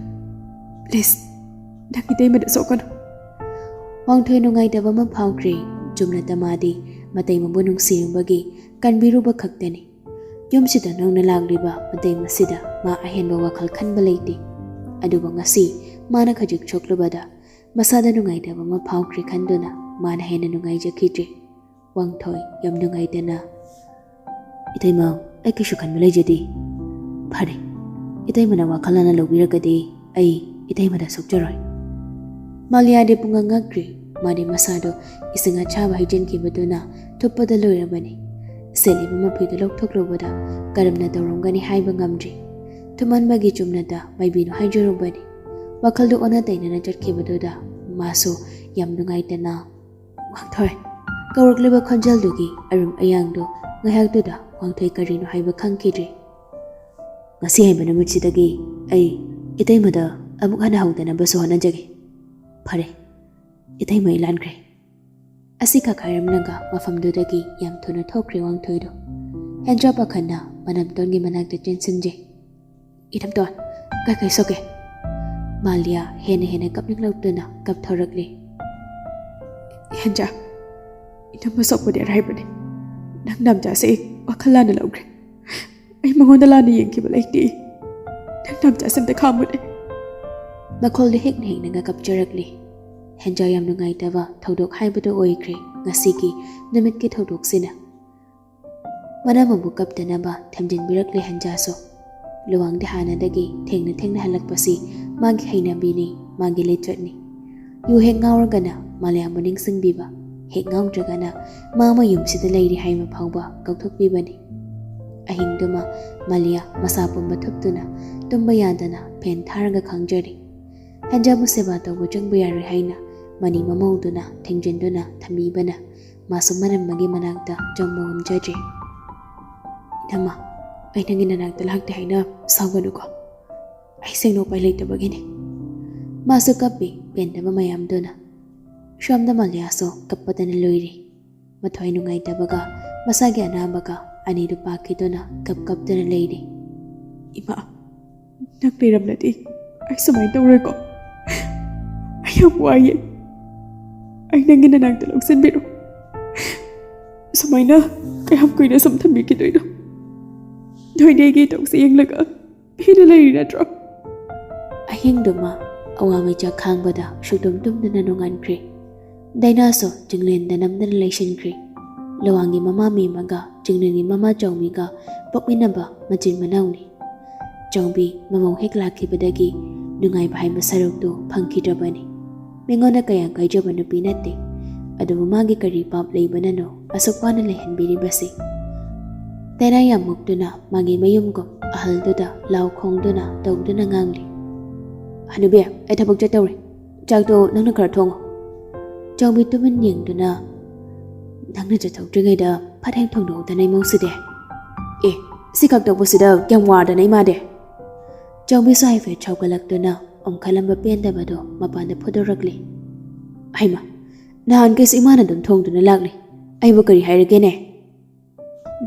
Please, ꯅꯪ ꯏꯇꯩꯃꯗ ꯁꯣꯛꯀꯅꯨ꯫" ꯋꯥꯡꯊꯣꯏ ꯅꯨꯡꯉꯥꯏꯇꯕ ꯑꯃ ꯐꯥꯎꯈ꯭ꯔꯦ꯫ ꯆꯨꯝꯅꯇ ꯃꯥꯗꯤ ꯃꯇꯩꯃꯕꯨ ꯅꯨꯡꯁꯤꯔꯨꯕꯒꯤ ꯀꯟꯕꯤꯔꯨꯕ ꯈꯛꯇꯅꯤ꯫ ꯌꯨꯝꯁꯤꯗ ꯅꯧꯅ ꯂꯥꯛꯂꯤꯕ ꯃꯇꯩꯃꯁꯤꯗ ꯃꯥ ꯑꯍꯦꯟꯕ ꯋꯥꯈꯜ ꯈꯟꯕ ꯂꯩꯇꯦ꯫ ꯑꯗꯨꯕꯨ ꯉꯁꯤ ꯃꯥꯅ ꯈꯖꯤꯛ ꯁꯣꯛꯂꯨꯕꯗ ꯃꯁꯥꯗ ꯅꯨꯡꯉꯥꯏꯇꯕ ꯑꯃ ꯐꯥꯎꯈ꯭ꯔꯦ ꯈꯟꯗꯨꯅ ꯃꯥꯅ ꯍꯦꯟꯅ ꯅꯨꯡꯉꯥꯏꯖꯈꯤꯗ꯭ꯔꯦ꯫ ꯋꯥꯡꯊꯣꯏ ꯌꯥꯝ ꯅꯨꯡꯉꯥꯏꯇꯅ, "ꯏꯇꯩꯃ, ꯑꯩ ꯀꯩꯁꯨ ꯈꯟꯕ ꯂꯩꯖꯗꯦ꯫ ꯐꯔꯦ, ꯏꯇꯩꯃꯅ ꯋꯥꯈꯜ ꯂꯥꯟꯅ ꯂꯧꯕꯤꯔꯒꯗꯤ ꯑꯩ ꯏꯇꯩꯃꯗ ꯁꯣꯛꯆꯔꯣꯏ꯫ ꯃꯥꯂꯤꯌꯥꯗꯤ ꯄꯨꯡꯉꯛ ꯉꯛꯈ꯭ꯔꯦ꯫ ꯃꯥꯗꯤ ꯃꯁꯥꯗꯣ ꯏꯁꯤꯡ ꯑꯁꯥꯕ ꯍꯩꯖꯤꯟꯈꯤꯕꯗꯨꯅ ꯊꯨꯞꯄꯗ ꯂꯣꯏꯔꯕꯅꯤ꯫ ꯁꯦꯠꯂꯤꯕ ꯃꯐꯤꯗꯨ ꯂꯧꯊꯣꯛꯂꯨꯕꯗ ꯀꯔꯝꯅ ꯇꯧꯔꯝꯒꯅꯤ ꯍꯥꯏꯕ ꯉꯝꯗ꯭ꯔꯤ꯫ ꯊꯨꯝꯍꯟꯕꯒꯤ ꯆꯨꯝꯅꯇ ꯃꯥꯏꯕꯤꯅ ꯍꯥꯏꯖꯔꯨꯕꯅꯤ꯫ ꯋꯥꯈꯜꯗꯨ ꯑꯣꯟꯅ ꯇꯩꯅꯅ ꯆꯠꯈꯤꯕꯗꯨꯗ ꯃꯥꯁꯨ ꯌꯥꯝ ꯅꯨꯡꯉꯥꯏꯇꯅ, "ꯋꯥꯡꯊꯣꯏ!" ꯀꯧꯔꯛꯂꯤꯕ ꯈꯣꯟꯖꯦꯜꯗꯨꯒꯤ ꯑꯔꯨꯝ ꯑꯌꯥꯡꯗꯨ ꯉꯥꯏꯍꯥꯛꯇꯨꯗ ꯋꯥꯡꯊꯣꯏ ꯀꯔꯤꯅꯣ ꯍꯥꯏꯕ ꯈꯪꯈꯤꯗ꯭ꯔꯦ꯫ "ꯉꯁꯤ ꯍꯥꯏꯕ ꯅꯨꯃꯤꯠꯁꯤꯗꯒꯤ ꯑꯩ ꯏꯇꯩꯃꯗ ꯑꯃꯨꯛ ꯍꯟꯅ ꯍꯧꯗꯅꯕꯁꯨ ꯍꯣꯠꯅꯖꯒꯦ꯫ ꯐꯔꯦ, ꯏꯇꯩꯃ, ꯑꯩ ꯂꯥꯟꯈ꯭ꯔꯦ꯫" ꯑꯁꯤ ꯈꯛ ꯍꯥꯏꯔꯝꯂꯒ ꯃꯐꯝꯗꯨꯗꯒꯤ ꯌꯥꯝ ꯊꯨꯅ ꯊꯣꯛꯈ꯭ꯔꯦ ꯋꯥꯡꯊꯣꯏꯗꯣ꯫ ꯍꯦꯟꯖꯥ ꯄꯥꯈꯠꯅ ꯃꯅꯝꯇꯣꯟꯒꯤ ꯃꯅꯥꯛꯇ ꯆꯦꯟꯁꯤꯟꯖꯩ꯫ "ꯏꯅꯝꯇꯣꯟ, ꯀꯩ ꯀꯩ ꯁꯣꯛꯀꯦ?" ꯃꯥꯂꯤꯌꯥ ꯍꯦꯟꯅ ꯍꯦꯟꯅ ꯀꯞꯅꯤꯡꯂꯛꯇꯨꯅ ꯀꯞꯊꯣꯔꯛꯂꯤ꯫ "ꯍꯦꯟꯖꯥ, ꯏꯅꯝꯃ ꯁꯣꯛꯄꯗꯤ ꯑꯔꯥꯏꯕꯅꯤ꯫ ꯅꯪ ꯅꯝꯖꯥꯁꯦ ꯑꯩ ꯋꯥꯈꯜ ꯂꯥꯟꯅ ꯂꯧꯈ꯭ꯔꯦ꯫ ꯑꯩ ꯃꯉꯣꯟꯗ ꯂꯥꯟꯅ ꯌꯦꯡꯈꯤꯕ ꯂꯩꯇꯦ꯫ ꯅꯪ ꯅꯝꯖꯥꯁꯦ ꯑꯝꯇ ꯈꯥꯝꯃꯨꯅꯦ꯫" ꯃꯈꯣꯜꯗꯨ ꯍꯦꯛꯅ ꯍꯦꯛꯅꯒ ꯀꯞꯆꯔꯛꯂꯤ꯫ ꯍꯦꯟꯖꯥ ꯌꯥꯝ ꯅꯨꯡꯉꯥꯏꯇꯕ ꯊꯧꯗꯣꯛ ꯍꯥꯏꯕꯗꯨ ꯑꯣꯏꯈ꯭ꯔꯦ ꯉꯁꯤꯒꯤ ꯅꯨꯃꯤꯠꯀꯤ ꯊꯧꯗꯣꯛꯁꯤꯅ꯫ ꯃꯅꯝ ꯑꯃꯨꯛ ꯀꯞꯇꯅꯕ ꯊꯦꯝꯖꯤꯟꯕꯤꯔꯛꯂꯦ ꯍꯦꯟꯖꯥꯁꯨ꯫ ꯂꯨꯋꯥꯡꯗꯤ ꯍꯥꯟꯅꯗꯒꯤ ꯊꯦꯡꯅ ꯊꯦꯡꯅ ꯍꯜꯂꯛꯄꯁꯤ ꯃꯥꯒꯤ ꯍꯩꯅꯕꯤꯅꯤ, ꯃꯥꯒꯤ ꯂꯤꯆꯠꯅꯤ꯫ ꯌꯨ ꯍꯦꯛ ꯉꯥꯎꯔꯒꯅ ꯃꯥꯂꯤꯌꯥꯕꯨ ꯅꯤꯡꯁꯤꯡꯕꯤꯕ, ꯍꯦꯛ ꯉꯥꯎꯗ꯭ꯔꯒꯅ ꯃꯥ ꯃꯌꯨꯝꯁꯤꯗ ꯂꯩꯔꯤ ꯍꯥꯏꯕ ꯐꯥꯎꯕ ꯀꯥꯎꯊꯣꯛꯄꯤꯕꯅꯤ꯫ ꯑꯍꯤꯡꯗꯨꯃ ꯃꯥꯂꯤꯌꯥ ꯃꯁꯥ ꯄꯨꯝꯕ ꯊꯨꯞꯇꯨꯅ ꯇꯨꯝꯕ ꯌꯥꯗꯅ ꯐꯦꯟ ꯊꯥꯔꯒ ꯈꯥꯡꯖꯔꯤ꯫ ꯍꯦꯟꯖꯥꯕꯨ ꯁꯦꯕꯥ ꯇꯧꯕ ꯆꯪꯕ ꯌꯥꯔꯣꯏ ꯍꯥꯏꯅ ꯃꯅꯤꯡ ꯃꯃꯧꯗꯨꯅ ꯊꯦꯡꯖꯤꯟꯗꯨꯅ ꯊꯝꯕꯤꯕꯅ ꯃꯥꯁꯨ ꯃꯅꯝꯃꯒꯤ ꯃꯅꯥꯛꯇ ꯆꯪꯕ ꯉꯝꯖꯗ꯭ꯔꯤ꯫ "ꯏꯅꯝꯃ, ꯑꯩ ꯅꯪꯒꯤ ꯅꯅꯥꯛꯇ ꯂꯥꯛꯇꯦ ꯍꯥꯏꯅ ꯁꯥꯎꯒꯅꯨꯀꯣ꯫ ꯑꯩ ꯁꯦꯡꯗꯣꯛꯄ ꯂꯩꯇꯕꯒꯤꯅꯤ꯫" ꯃꯥꯁꯨ ꯀꯞꯄꯤ, ꯄꯦꯟꯗꯕ ꯃꯌꯥꯝꯗꯨꯅ꯫ ꯁꯣꯝꯗ ꯃꯥꯂꯤꯌꯥꯁꯨ ꯀꯞꯄꯗꯅ ꯂꯣꯏꯔꯤ꯫ ꯃꯊ꯭ꯋꯥꯏ ꯅꯨꯡꯉꯥꯏꯇꯕꯒ ꯃꯁꯥꯒꯤ ꯑꯅꯥꯕꯒ ꯑꯅꯤꯗꯨ ꯄꯥꯈꯤꯗꯨꯅ ꯀꯞ ꯀꯞꯇꯅ ꯂꯩꯔꯤ꯫ "ꯏꯃꯥ, ꯅꯪ ꯂꯩꯔꯝꯂꯗꯤ ꯑꯩ ꯁꯨꯃꯥꯏꯅ ꯇꯧꯔꯣꯏꯀꯣ꯫ ꯑꯩ ꯌꯥꯝ ꯋꯥꯏꯌꯦ꯫ ꯑꯩ ꯅꯪꯒꯤ ꯅꯅꯥꯛꯇ ꯂꯧꯁꯤꯟꯕꯤꯔꯣ꯫ ꯁꯨꯃꯥꯏꯅ ꯀꯌꯥꯝ ꯀꯨꯏꯅ ꯁꯨꯝ ꯊꯝꯕꯤꯈꯤꯗꯣꯏꯅꯣ? ꯅꯣꯏꯗꯤ ꯑꯩꯒꯤ ꯏꯇꯧꯁꯦ ꯌꯦꯡꯂꯒ ꯄꯦꯟꯅ ꯂꯩꯔꯤ ꯅꯠꯇ꯭ꯔꯣ?" ꯑꯍꯤꯡꯗꯨꯃ ꯑꯋꯥ ꯃꯩꯆꯥꯛ ꯈꯥꯡꯕꯗ ꯁꯨꯛꯇꯨꯝ ꯇꯨꯝꯗꯅ ꯅꯣꯡꯉꯥꯟꯈ꯭ꯔꯦ꯫ ꯗꯥꯏꯅꯥꯁꯨ ꯆꯤꯡꯂꯦꯟꯗ ꯅꯝꯗꯅ ꯂꯩꯁꯤꯟꯈ꯭ꯔꯦ꯫ ꯂꯋꯥꯡꯒꯤ ꯃꯃꯥ ꯃꯦꯝꯃꯒ ꯆꯤꯡꯂꯦꯟꯒꯤ ꯃꯃꯥ ꯆꯥꯎꯃꯤꯒ ꯄꯣꯛꯃꯤꯟꯅꯕ ꯃꯆꯤꯟ ꯃꯅꯥꯎꯅꯤ꯫ ꯆꯥꯎꯕꯤ ꯃꯃꯧ ꯍꯦꯛ ꯂꯥꯛꯈꯤꯕꯗꯒꯤ ꯅꯨꯡꯉꯥꯏꯕ ꯍꯥꯏꯕ ꯁꯔꯨꯛꯇꯨ ꯐꯪꯈꯤꯗ꯭ꯔꯕꯅꯤ꯫ ꯃꯤꯉꯣꯟꯗ ꯀꯌꯥ ꯀꯥꯏꯖꯕ ꯅꯨꯄꯤ ꯅꯠꯇꯦ꯫ ꯑꯗꯨꯕꯨ ꯃꯥꯒꯤ ꯀꯔꯤ ꯄꯥꯞ ꯂꯩꯕꯅꯅꯣ ꯑꯁꯨꯛ ꯋꯥꯅ ꯂꯩꯍꯟꯕꯤꯔꯤꯕꯁꯤ? ꯗꯥꯏꯅꯥ ꯌꯥꯝ ꯃꯨꯛꯇꯨꯅ ꯃꯥꯒꯤ ꯃꯌꯨꯝꯒꯨꯝ ꯑꯍꯜꯗꯨꯗ ꯂꯥꯎ ꯈꯣꯡꯗꯨꯅ ꯇꯧꯗꯨꯅ ꯉꯥꯡꯂꯤ꯫ "ꯍꯅꯨꯕꯤ, ꯑꯩ ꯊꯕꯛ ꯆꯠꯇꯧꯔꯦ꯫ ꯆꯥꯛꯇꯣ ꯅꯪꯅ ꯈꯔ ꯊꯣꯡꯉꯣ꯫" ꯆꯥꯎꯕꯤ ꯇꯨꯃꯤꯟ ꯌꯦꯡꯗꯨꯅ, "ꯅꯪꯅ ꯆꯠꯊꯣꯛꯇ꯭ꯔꯤꯉꯩꯗ ꯐꯠ ꯍꯦꯛ ꯊꯣꯡꯗꯣꯛꯎꯗꯅ ꯏꯃꯧꯁꯤꯗꯤ꯫ ꯑꯦ, ꯁꯤ ꯈꯛ ꯇꯧꯕꯁꯤꯗ ꯀꯌꯥꯝ ꯋꯥꯔꯗꯅ ꯏꯃꯥꯗꯤ?" ꯆꯥꯎꯕꯤꯁꯨ ꯍꯥꯏꯐꯦꯠ ꯁꯥꯎꯒꯠꯂꯛꯇꯨꯅ ꯑꯣꯝꯈꯠꯂꯝꯕ ꯄꯦꯟꯗꯕꯗꯣ ꯃꯄꯥꯟꯗ ꯐꯨꯗꯣꯔꯛꯂꯤ꯫ "ꯍꯩꯃ, ꯅꯍꯥꯟꯈꯩꯁꯨ ꯏꯃꯥꯅ ꯑꯗꯨꯝ ꯊꯣꯡꯗꯨꯅ ꯂꯥꯛꯂꯤ꯫ ꯑꯩꯕꯨ ꯀꯔꯤ ꯍꯥꯏꯔꯒꯦꯅꯦ?"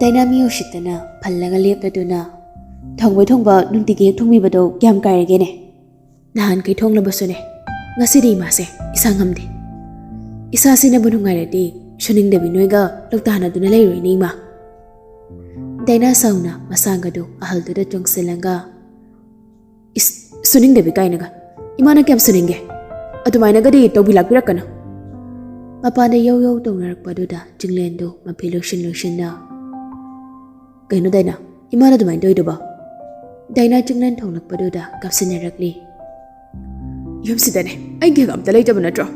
ꯗꯥꯏꯅꯥ ꯃꯤ ꯎꯁꯤꯠꯇꯅ ꯐꯜꯂꯒ ꯂꯦꯞꯂꯗꯨꯅ, "ꯊꯣꯡꯕꯩ ꯊꯣꯡꯕ ꯅꯨꯡꯇꯤꯒꯤ ꯍꯦꯛ ꯊꯣꯡꯕꯤꯕꯗꯣ ꯀꯌꯥꯝ ꯀꯥꯏꯔꯒꯦꯅꯦ? ꯅꯍꯥꯟꯈꯩ ꯊꯣꯡꯂꯕꯁꯨꯅꯦ, ꯉꯁꯤꯗꯤ ꯏꯃꯥꯁꯦ ꯏꯁꯥ ꯉꯝꯗꯦ꯫ ꯏꯁꯥꯁꯤꯅꯕꯨ ꯅꯨꯡꯉꯥꯏꯔꯗꯤ ꯁꯨꯅꯤꯡꯗꯕꯤ ꯅꯣꯏꯒ ꯂꯧꯇꯥꯅꯗꯨꯅ ꯂꯩꯔꯣꯏꯅꯦ ꯏꯃꯥ꯫" ꯗꯥꯏꯅꯥ ꯁꯥꯎꯅ ꯃꯁꯥꯒꯗꯨ ꯑꯍꯜꯗꯨꯗ ꯆꯣꯡꯁꯤꯜꯂꯒ, "ꯏꯁ, ꯁꯨꯅꯤꯡꯗꯕꯤ ꯀꯥꯏꯅꯒ꯫ ꯏꯃꯥꯅ ꯀꯌꯥꯝ ꯁꯨꯅꯤꯡꯒꯦ? ꯑꯗꯨꯃꯥꯏꯅꯒꯗꯤ ꯇꯧꯕꯤ ꯂꯥꯛꯄꯤꯔꯛꯀꯅꯨ꯫" ꯃꯄꯥꯟꯗ ꯌꯧ ꯌꯧ ꯇꯧꯅꯔꯛꯄꯗꯨꯗ ꯆꯤꯡꯂꯦꯟꯗꯨ ꯃꯐꯤ ꯂꯣꯏꯁꯤꯟ ꯂꯣꯏꯁꯤꯟꯅ, "ꯀꯩꯅꯣ ꯗꯥꯏꯅꯥ, ꯏꯃꯥꯅ ꯑꯗꯨꯃꯥꯏꯅ ꯇꯧꯔꯤꯗꯨꯕꯣ?" ꯗꯥꯏꯅꯥ ꯆꯤꯡꯂꯦꯟ ꯊꯣꯛꯂꯛꯄꯗꯨꯗ ꯀꯥꯞꯁꯤꯟꯅꯔꯛꯂꯤ꯫ "ꯌꯨꯝꯁꯤꯗꯅꯦ ꯑꯩꯒꯤ ꯑꯝꯇ ꯂꯩꯇꯕ ꯅꯠꯇ꯭ꯔꯣ?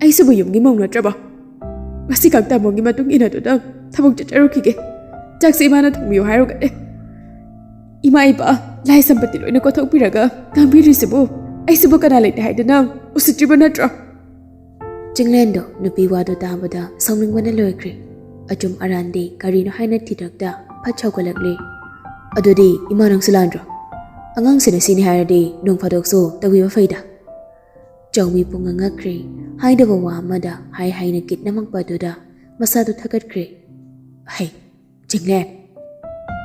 ꯑꯩꯁꯤꯕꯨ ꯌꯨꯝꯒꯤ ꯃꯧ ꯅꯠꯇ꯭ꯔꯕꯣ? ꯉꯁꯤ ꯈꯛ ꯇꯥꯃꯣꯒꯤ ꯃꯇꯨꯡ ꯏꯟꯅꯗꯨꯅ ꯊꯕꯛ ꯆꯠꯆꯔꯨꯈꯤꯒꯦ꯫ ꯆꯥꯛꯁꯦ ꯏꯃꯥꯅ ꯊꯣꯡꯕꯤꯌꯨ ꯍꯥꯏꯔꯨꯒꯅꯦ꯫ ꯏꯃꯥ ꯏꯄꯥ, ꯂꯥꯏ ꯁꯝꯄꯇꯤ ꯂꯣꯏꯅ ꯀꯣꯊꯣꯛꯄꯤꯔꯒ ꯉꯥꯡꯕꯤꯔꯤꯁꯤꯕꯨ ꯑꯩꯁꯤꯕꯨ ꯀꯅꯥ ꯂꯩꯇꯦ ꯍꯥꯏꯗꯨꯅ ꯎꯁꯤꯠꯇ꯭ꯔꯤꯕ ꯅꯠꯇ꯭ꯔꯣ?" ꯆꯤꯡꯂꯦꯟꯗꯣ ꯅꯨꯄꯤ ꯋꯥꯗꯣ ꯇꯥꯕꯗ ꯁꯥꯎꯅꯤꯡꯕꯅ ꯂꯣꯏꯈ꯭ꯔꯦ꯫ ꯑꯆꯨꯝ ꯑꯔꯥꯟꯗꯤ ꯀꯔꯤꯅꯣ ꯍꯥꯏꯅ ꯊꯤꯔꯛꯇ ꯐꯠ ꯁꯥꯎꯒꯠꯂꯛꯂꯦ꯫ "ꯑꯗꯨꯗꯤ ꯏꯃꯥ ꯅꯪꯁꯨ ꯂꯥꯟꯗ꯭ꯔꯣ? ꯑꯉꯥꯡꯁꯤꯅ ꯁꯤꯅꯤ ꯍꯥꯏꯔꯗꯤ ꯅꯣꯡ ꯐꯥꯗꯣꯛꯁꯨ ꯇꯧꯕꯤꯕ ꯐꯩꯗ꯫" ꯆꯥꯎꯕꯤ ꯄꯨꯡꯉꯛ ꯉꯛꯈ꯭ꯔꯦ꯫ ꯍꯥꯏꯗꯕ ꯋꯥ ꯑꯃꯗ ꯍꯥꯏ ꯍꯥꯏꯅ ꯀꯤꯠ ꯅꯝꯃꯛꯄꯗꯨꯗ ꯃꯁꯥꯗꯨ ꯊꯥꯒꯠꯈ꯭ꯔꯦ꯫ "ꯍꯩ, ꯆꯤꯡꯂꯦꯟ!"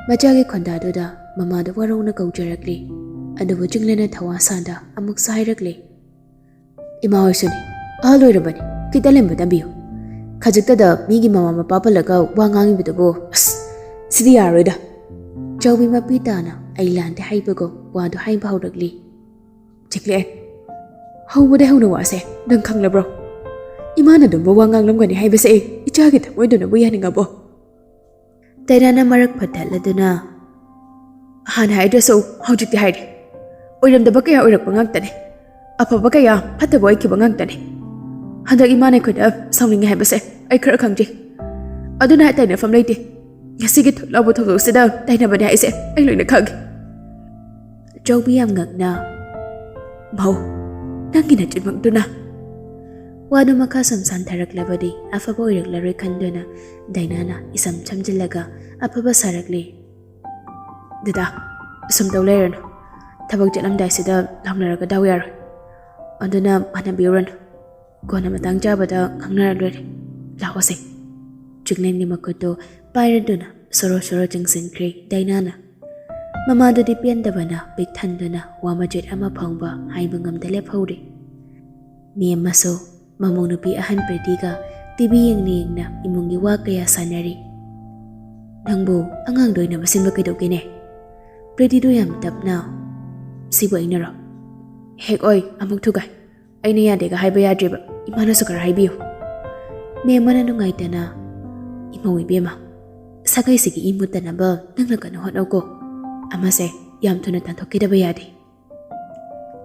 ꯃꯆꯥꯒꯤ ꯈꯣꯟꯗꯥꯗꯨꯗ ꯃꯃꯥꯗꯨ ꯋꯥꯔꯧꯅ ꯀꯧꯖꯔꯛꯂꯤ꯫ ꯑꯗꯨꯕꯨ ꯆꯤꯡꯂꯦꯟꯅ ꯊꯋꯥ ꯁꯥꯗ ꯑꯃꯨꯛꯁꯨ ꯍꯥꯏꯔꯛꯂꯤ꯫ "ꯏꯃꯥ ꯍꯣꯏꯁꯨꯅꯤ, ꯑꯍꯜ ꯑꯣꯏꯔꯕꯅꯤ, ꯈꯤꯇ ꯂꯦꯝꯕ ꯇꯝꯕꯤꯌꯨ꯫ ꯈꯖꯤꯛꯇꯗ ꯃꯤꯒꯤ ꯃꯃꯥ ꯃꯄꯥ ꯄꯜꯂꯒ ꯋꯥ ꯉꯥꯡꯉꯤꯕꯗꯨꯕꯨ, ꯑꯁ, ꯁꯤꯗꯤ ꯌꯥꯔꯔꯣꯏꯗ꯫" ꯆꯥꯎꯕꯤ ꯃꯄꯤ ꯇꯥꯅ ꯑꯩ ꯂꯥꯟꯗꯦ ꯍꯥꯏꯕꯒꯨꯝ ꯋꯥꯗꯨ ꯍꯥꯏꯕ ꯍꯧꯔꯛꯂꯤ꯫ "ꯆꯤꯡꯂꯦꯟ, ꯍꯧꯕꯗꯩ ꯍꯧꯅ ꯋꯥꯁꯦ ꯅꯪ ꯈꯪꯂꯕ꯭ꯔꯣ? ꯏꯃꯥꯅ ꯑꯗꯨꯝꯕ ꯋꯥ ꯉꯥꯡꯂꯝꯒꯅꯤ ꯍꯥꯏꯕꯁꯦ ꯑꯩ ꯏꯆꯥꯒꯤ ꯊꯃꯣꯏꯗꯨꯅꯕꯨ ꯌꯥꯅꯤꯡꯉꯕꯣ?" ꯗꯥꯏꯅꯥꯅ ꯃꯔꯛ ꯐꯠꯊꯠꯂꯗꯨꯅ, "ꯍꯥꯟꯅ ꯍꯥꯏꯗ꯭ꯔꯁꯨ ꯍꯧꯖꯤꯛꯇꯤ ꯍꯥꯏꯔꯦ꯫ ꯑꯣꯏꯔꯝꯗꯕ ꯀꯌꯥ ꯑꯣꯏꯔꯛꯄ ꯉꯥꯛꯇꯅꯦ꯫ ꯑꯐꯕ ꯀꯌꯥ, ꯐꯠꯇꯕ ꯑꯣꯏꯈꯤꯕ ꯉꯥꯛꯇꯅꯤ꯫ ꯍꯟꯗꯛ ꯏꯃꯥꯅ ꯑꯩꯈꯣꯏꯗ ꯁꯥꯎꯅꯤꯡꯉꯦ ꯍꯥꯏꯕꯁꯦ ꯑꯩ ꯈꯔ ꯈꯪꯖꯩ꯫ ꯑꯗꯨꯅ ꯇꯥꯏꯅꯐꯝ ꯂꯩꯇꯦ꯫ ꯉꯁꯤꯒꯤ ꯊꯨꯠ ꯂꯥꯎꯕ ꯊꯧꯗꯣꯛꯁꯤꯗ ꯇꯥꯏꯅꯕꯅꯦ ꯍꯥꯏꯁꯦ ꯑꯩ ꯂꯣꯏꯅ ꯈꯪꯉꯦ꯫ ꯆꯧꯕꯤ ꯌꯥꯝ ꯉꯛꯅ, "ꯃꯧ, ꯅꯪꯒꯤ ꯅꯆꯤꯟꯃꯛꯇꯨꯅ?" ꯋꯥꯗꯨ ꯃꯈꯥ ꯁꯨꯝ ꯁꯥꯟꯊꯔꯛꯂꯕꯗꯤ ꯑꯐꯕ ꯑꯣꯏꯔꯛꯂꯔꯣꯏ ꯈꯟꯗꯨꯅ ꯗꯥꯏꯅꯥꯅ ꯏꯁꯝ ꯁꯝꯖꯤꯜꯂꯒ ꯑꯐꯕ ꯁꯥꯔꯛꯂꯤ꯫ "ꯗꯗꯥ, ꯑꯁꯨꯝ ꯇꯧ ꯂꯩꯔꯅꯨ꯫ ꯊꯕꯛ ꯆꯠꯂꯝꯗꯥꯏꯁꯤꯗ ꯂꯥꯎꯅꯔꯒ ꯗꯥꯎ ꯌꯥꯔꯣꯏ꯫ ꯑꯗꯨꯅ ꯃꯥꯟꯅꯕꯤꯔꯨꯔꯅꯨ꯫ ꯀꯣꯟꯅ ꯃꯇꯥꯡ ꯆꯥꯕꯗ ꯉꯥꯡꯅꯔ ꯂꯣꯏꯔꯦ꯫ ꯂꯥꯛꯑꯣꯁꯦ꯫" ꯆꯤꯡꯂꯦꯟꯒꯤ ꯃꯈꯨꯠꯇꯨ ꯄꯥꯏꯔꯗꯨꯅ ꯁꯣꯔꯣ ꯁꯣꯔꯣ ꯆꯪꯁꯤꯟꯈ꯭ꯔꯦ ꯗꯥꯏꯅꯥꯅ꯫ ꯃꯃꯥꯗꯨꯗꯤ ꯄꯦꯟꯗꯕꯅ ꯄꯤꯛ ꯊꯟꯗꯨꯅ ꯋꯥ ꯃꯆꯦꯠ ꯑꯃ ꯐꯥꯎꯕ ꯍꯥꯏꯕ ꯉꯝꯗ ꯂꯦꯞꯍꯧꯔꯦ꯫ ꯃꯤ ꯑꯃꯁꯨ ꯃꯃꯧ ꯅꯨꯄꯤ ꯑꯍꯟ ꯄ꯭ꯔꯤꯇꯤꯒ ꯇꯤꯚꯤ ꯌꯦꯡꯅ ꯌꯦꯡꯅ ꯏꯃꯨꯡꯒꯤ ꯋꯥ ꯀꯌꯥ ꯁꯥꯟꯅꯔꯤ꯫ "ꯅꯪꯕꯨ ꯑꯉꯥꯡꯗ ꯑꯣꯏꯅꯕ ꯁꯤꯟꯕ ꯀꯩꯗꯧꯒꯦꯅꯦ?" ꯄ꯭ꯔꯤꯇꯤꯗꯨ ꯌꯥꯝ ꯇꯞꯅ, "ꯁꯤꯕꯨ ꯑꯩꯅꯔꯣ?" "ꯍꯦꯛ ꯑꯣꯏ, ꯑꯃꯨꯛ ꯊꯨꯒꯥꯏ꯫ ꯑꯩꯅ ꯌꯥꯗꯦꯒ ꯍꯥꯏꯕ ꯌꯥꯗ꯭ꯔꯤꯕ, ꯏꯃꯥꯅꯁꯨ ꯈꯔ ꯍꯥꯏꯕꯤꯌꯨ꯫" ꯃꯦꯝꯃꯅ ꯅꯨꯡꯉꯥꯏꯇꯅ, "ꯏꯃꯧ ꯏꯕꯦꯝꯃ, ꯁꯥꯒꯩꯁꯤꯒꯤ ꯏ ꯃꯨꯠꯇꯅꯕ ꯅꯪꯅ ꯀꯟꯅ ꯍꯣꯠꯅꯧꯀꯣ꯫ ꯑꯃꯁꯦ ꯌꯥꯝ ꯊꯨꯅ ꯇꯥꯟꯊꯣꯛꯈꯤꯗꯕ ꯌꯥꯗꯦ꯫"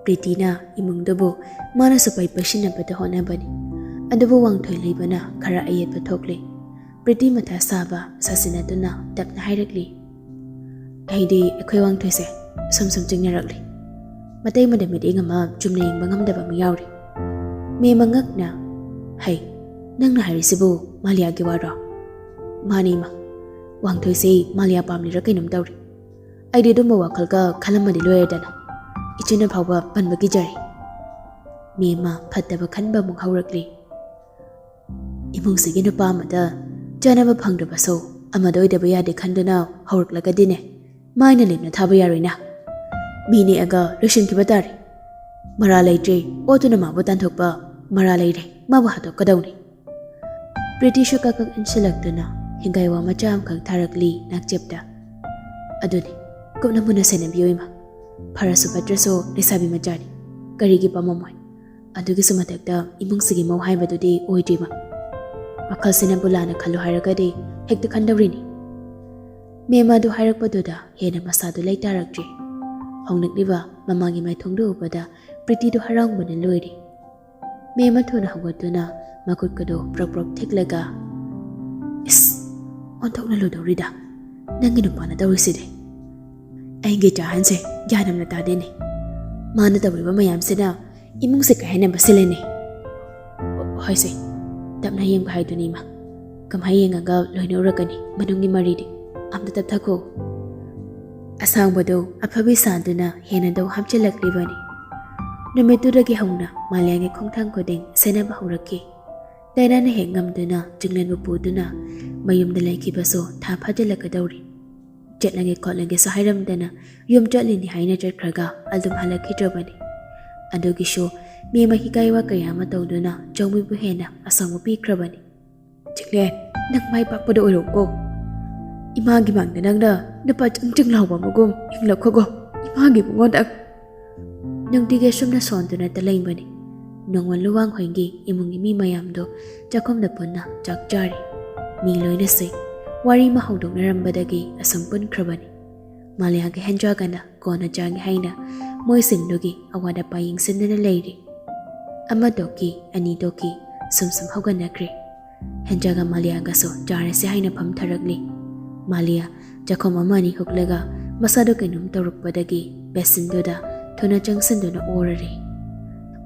ꯄ꯭ꯔꯤꯇꯤꯅ ꯏꯃꯨꯡꯗꯨꯕꯨ ꯃꯥꯅꯁꯨ ꯄꯩ ꯄꯩꯁꯤꯟꯅꯕꯗ ꯍꯣꯠꯅꯕꯅꯤ꯫ ꯑꯗꯨꯕꯨ ꯋꯥꯡꯊꯣꯏ ꯂꯩꯕꯅ ꯈꯔ ꯑꯌꯦꯠꯄ ꯊꯣꯛꯂꯦ꯫ ꯄ꯭ꯔꯤꯇꯤ ꯃꯊꯥ ꯁꯥꯕ ꯁꯥꯁꯤꯟꯅꯗꯨꯅ ꯇꯞꯅ ꯍꯥꯏꯔꯛꯂꯤ, "ꯑꯩꯗꯤ ꯑꯩꯈꯣꯏ ꯋꯥꯡꯊꯣꯏꯁꯦ ꯁꯨꯝ ꯁꯨꯝ ꯆꯤꯡꯅꯔꯛꯂꯤ꯫ ꯃꯇꯩ ꯑꯃꯗ ꯃꯤꯠꯌꯦꯡ ꯑꯃ ꯆꯨꯝꯅ ꯌꯦꯡꯕ ꯉꯝꯗꯕ ꯑꯃ ꯌꯥꯎꯔꯤ꯫" ꯃꯦꯝꯃ ꯉꯛꯅ, "ꯍꯩ, ꯅꯪꯅ ꯍꯥꯏꯔꯤꯁꯤꯕꯨ ꯃꯥꯂꯤꯌꯥꯒꯤ ꯋꯥꯔꯣ?" "ꯃꯥꯅꯤ ꯏꯃꯥ, ꯋꯥꯡꯊꯣꯏꯁꯦ ꯃꯥꯂꯤꯌꯥ ꯄꯥꯝꯂꯤꯔ ꯀꯩꯅꯣꯝ ꯇꯧꯔꯤ꯫ ꯑꯩꯗꯤ ꯑꯗꯨꯝꯕ ꯋꯥꯈꯜꯒ ꯈꯜꯂꯝꯃꯗꯤ ꯂꯣꯏꯔꯦꯗꯅ꯫ ꯏꯆꯦꯅ ꯐꯥꯎꯕ ꯄꯟꯕ ꯀꯤꯖꯔꯦ꯫" ꯃꯦꯝꯃ ꯐꯠꯇꯕ ꯈꯟꯕ ꯑꯃꯨꯛ ꯍꯧꯔꯛꯂꯤ꯫ "ꯏꯃꯨꯡꯁꯤꯒꯤ ꯅꯨꯄꯥ ꯑꯃꯗ ꯆꯥꯅꯕ ꯐꯪꯗ꯭ꯔꯕꯁꯨ ꯑꯃꯗ ꯑꯣꯏꯗꯕ ꯌꯥꯗꯦ ꯈꯟꯗꯨꯅ ꯍꯧꯔꯛꯂꯒꯗꯤꯅꯦ, ꯃꯥꯏꯅ ꯂꯦꯝꯅ ꯊꯥꯕ ꯌꯥꯔꯣꯏꯅ꯫ ꯃꯤ ꯅꯦꯛꯑꯒ ꯂꯣꯏꯁꯤꯟꯈꯤꯕ ꯇꯥꯔꯦ꯫ ꯃꯔꯥ ꯂꯩꯇ꯭ꯔꯦ, ꯑꯣꯠꯇꯨꯅ ꯃꯥꯕꯨ ꯇꯥꯟꯊꯣꯛꯄ꯫ ꯃꯔꯥ ꯂꯩꯔꯦ, ꯃꯥꯕꯨ ꯍꯥꯠꯇꯣꯛꯀꯗꯧꯅꯤ꯫" ꯄ꯭ꯔꯤꯇꯤꯁꯨ ꯀꯛ ꯀꯛ ꯏꯟꯁꯤꯜꯂꯛꯇꯨꯅ ꯍꯤꯡꯒꯥꯏ ꯋꯥ ꯃꯆꯥ ꯑꯃꯈꯛ ꯊꯥꯔꯛꯂꯤ ꯅꯥꯛꯆꯦꯞꯇ꯫ "ꯑꯗꯨꯅꯤ, ꯀꯨꯞꯅ ꯃꯨꯟꯅ ꯁꯦꯟꯅꯕꯤꯌꯨ ꯏꯃꯥ꯫ ꯐꯔꯁꯨ ꯐꯠꯇ꯭ꯔꯁꯨ ꯂꯩꯁꯥꯕꯤ ꯃꯆꯥꯅꯤ, ꯀꯔꯤꯒꯤ ꯄꯥꯝꯃꯝꯃꯣꯏ? ꯑꯗꯨꯒꯤꯁꯨ ꯃꯊꯛꯇ ꯏꯃꯨꯡꯁꯤꯒꯤ ꯃꯧ ꯍꯥꯏꯕꯗꯨꯗꯤ ꯑꯣꯏꯗ꯭ꯔꯤꯕ꯫ ꯋꯥꯈꯜꯁꯤꯅꯕꯨ ꯂꯥꯟꯅ ꯈꯜꯂꯨ ꯍꯥꯏꯔꯒꯗꯤ ꯍꯦꯛꯇ ꯈꯟꯗꯧꯔꯤꯅꯤ꯫" ꯃꯦꯝꯃ ꯑꯗꯨ ꯍꯥꯏꯔꯛꯄꯗꯨꯗ ꯍꯦꯟꯅ ꯃꯁꯥꯗꯨ ꯂꯩꯇꯥꯔꯛꯇ꯭ꯔꯦ꯫ ꯍꯧꯅꯤꯛꯂꯤꯕ ꯃꯃꯥꯒꯤ ꯃꯥꯏꯊꯣꯡꯗꯨ ꯎꯕꯗ ꯄ꯭ꯔꯤꯇꯤꯗꯨ ꯍꯔꯥꯎꯕꯅ ꯂꯣꯏꯔꯤ꯫ ꯃꯦꯝꯃ ꯊꯨꯅ ꯍꯧꯒꯠꯇꯨꯅ ꯃꯈꯨꯠꯀꯗꯨ ꯄ꯭ꯔꯣꯛ ꯄ꯭ꯔꯣꯛ ꯊꯤꯛꯂꯒ, "ꯏꯁ, ꯑꯣꯟꯊꯣꯛꯅ ꯂꯨꯗꯧꯔꯤꯗ ꯅꯪꯒꯤ ꯅꯨꯄꯥꯅ ꯇꯧꯔꯤꯁꯤꯗꯤ꯫ ꯑꯩꯒꯤ ꯆꯥꯍꯟꯁꯦ ꯒ꯭ꯌꯥꯟ ꯑꯃꯅ ꯇꯥꯗꯦꯅꯦ꯫ ꯃꯥꯅ ꯇꯧꯔꯤꯕ ꯃꯌꯥꯝꯁꯤꯅ ꯏꯃꯨꯡꯁꯦ ꯀꯥꯏꯍꯟꯅꯕ ꯁꯤꯜꯂꯦꯅꯦ꯫ ꯍꯣꯏꯁꯦ, ꯇꯞꯅ ꯌꯦꯡꯕ ꯍꯥꯏꯗꯨꯅꯤ ꯏꯃꯥ꯫ ꯀꯃꯥꯏ ꯌꯦꯡꯉꯒ ꯂꯣꯏꯅ ꯎꯔꯛꯀꯅꯤ ꯃꯅꯨꯡꯒꯤ ꯃꯔꯤꯗꯤ? ꯑꯝꯇ ꯇꯞꯊꯈꯣ꯫" ꯑꯁꯥꯡꯕꯗꯨ ꯑꯐꯕꯤ ꯁꯥꯗꯨꯅ ꯍꯦꯟꯅ ꯗꯧ ꯍꯥꯞꯆꯤꯜꯂꯛꯂꯤꯕꯅꯤ꯫ ꯅꯨꯃꯤꯠꯇꯨꯗꯒꯤ ꯍꯧꯅ ꯃꯥꯂꯦꯝꯒꯤ ꯈꯣꯡꯊꯥꯡ ꯈꯨꯗꯤꯡ ꯁꯦꯟꯅꯕ ꯍꯧꯔꯛꯈꯤ꯫ ꯗꯥꯏꯅꯥꯅ ꯍꯦꯛ ꯉꯝꯗꯨꯅ ꯆꯤꯡꯂꯦꯟꯕꯨ ꯄꯨꯗꯨꯅ ꯃꯌꯨꯝꯗ ꯂꯩꯈꯤꯕꯁꯨ ꯊꯥ ꯐꯥꯖꯤꯜꯂꯛꯀꯗꯧꯔꯤ꯫ ꯆꯠꯂꯒꯦ ꯈꯣꯠꯂꯒꯦꯁꯨ ꯍꯥꯏꯔꯝꯗꯅ ꯌꯨꯝ ꯆꯠꯂꯤꯅꯤ ꯍꯥꯏꯅ ꯆꯠꯈ꯭ꯔꯒ ꯑꯗꯨꯝ ꯍꯜꯂꯛꯈꯤꯗ꯭ꯔꯕꯅꯤ꯫ ꯑꯗꯨꯒꯤꯁꯨ ꯃꯦꯝꯃ ꯍꯤꯒꯥꯏ ꯋꯥ ꯀꯌꯥ ꯑꯃ ꯇꯧꯗꯨꯅ ꯆꯧꯃꯤꯕꯨ ꯍꯦꯟꯅ ꯑꯁꯥꯎꯕ ꯄꯤꯈ꯭ꯔꯕꯅꯤ꯫ "ꯆꯤꯡꯂꯦꯟ, ꯅꯪ ꯃꯥꯏ ꯄꯥꯛꯄꯗ ꯑꯣꯏꯔꯣꯀꯣ꯫ ꯏꯃꯥꯒꯤ ꯃꯥꯡꯗ ꯅꯪꯅ ꯅꯨꯄꯥ ꯆꯪ ꯆꯪ ꯂꯥꯎꯕ ꯑꯃꯒꯨꯝ ꯍꯤꯡꯂꯛꯈꯣꯀꯣ꯫ ꯏꯃꯥꯒꯤ ꯃꯉꯣꯟꯗ ꯅꯨꯡꯇꯤꯒꯤ ꯑꯁꯨꯝꯅ ꯁꯣꯟꯗꯨꯅꯇ ꯂꯩꯕꯅꯤ꯫ ꯅꯣꯡꯃ ꯂꯨꯋꯥꯡ ꯍꯣꯏꯒꯤ ꯏꯃꯨꯡꯒꯤ ꯃꯤ ꯃꯌꯥꯝꯗꯣ ꯆꯥꯛꯈꯨꯝꯗ ꯄꯨꯟꯅ ꯆꯥꯛ ꯆꯥꯔꯤ꯫ ꯃꯤ ꯂꯣꯏꯅꯁꯤ ꯋꯥꯔꯤ ꯑꯃ ꯍꯧꯗꯣꯛꯅꯔꯝꯕꯗꯒꯤ ꯑꯁꯨꯝ ꯄꯨꯟꯈ꯭ꯔꯕꯅꯤ꯫ ꯃꯥꯂꯤꯌꯥꯒ ꯍꯦꯟꯖꯥꯒꯅ ꯀꯣꯟꯅ ꯆꯥꯒꯦ ꯍꯥꯏꯅ ꯃꯣꯏꯁꯤꯡꯗꯨꯒꯤ ꯑꯋꯥꯠ ꯑꯄꯥ ꯌꯦꯡꯁꯤꯟꯗꯨꯅ ꯂꯩꯔꯤ꯫ ꯑꯃ ꯇꯣꯛꯈꯤ, ꯑꯅꯤ ꯇꯣꯛꯈꯤ, ꯁꯨꯝ ꯁꯨꯝ ꯍꯧꯒꯠꯅꯈ꯭ꯔꯦ꯫ ꯍꯦꯟꯖꯥꯒ ꯃꯥꯂꯤꯌꯥꯒꯁꯨ ꯆꯥꯔꯁꯤ ꯍꯥꯏꯅ ꯐꯝꯊꯔꯛꯂꯤ꯫ ꯃꯥꯂꯤꯌꯥ ꯆꯥꯛꯈꯨꯝ ꯑꯃ ꯑꯅꯤ ꯍꯨꯛꯂꯒ ꯃꯁꯥꯗꯨ ꯀꯩꯅꯣꯝ ꯇꯧꯔꯛꯄꯗꯒꯤ ꯕꯦꯁꯤꯟꯗꯨꯗ ꯊꯨꯅ ꯆꯪꯁꯤꯟꯗꯨꯅ ꯑꯣꯔꯔꯦ꯫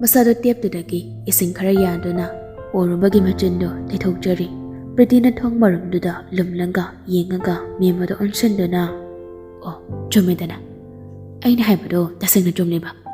ꯃꯁꯥꯗꯨ ꯇꯦꯞꯇꯨꯗꯒꯤ ꯏꯁꯤꯡ ꯈꯔ ꯌꯥꯗꯨꯅ ꯑꯣꯔꯨꯕꯒꯤ ꯃꯆꯤꯟꯗꯨ ꯇꯩꯊꯣꯛꯆꯔꯤ꯫ ꯄ꯭ꯔꯤꯇꯤꯅ ꯊꯣꯡ ꯃꯔꯨꯝꯗꯨꯗ ꯂꯨꯝꯂꯒ ꯌꯦꯡꯉꯒ ꯃꯦꯝꯃꯗꯨ ꯑꯣꯟꯁꯤꯟꯗꯨꯅ, "ꯑꯣ, ꯆꯨꯝꯃꯦꯗꯅ꯫ ꯑꯩꯅ ꯍꯥꯏꯕꯗꯣ ꯇꯁꯦꯡꯅ ꯆꯨꯝꯂꯤꯕ?"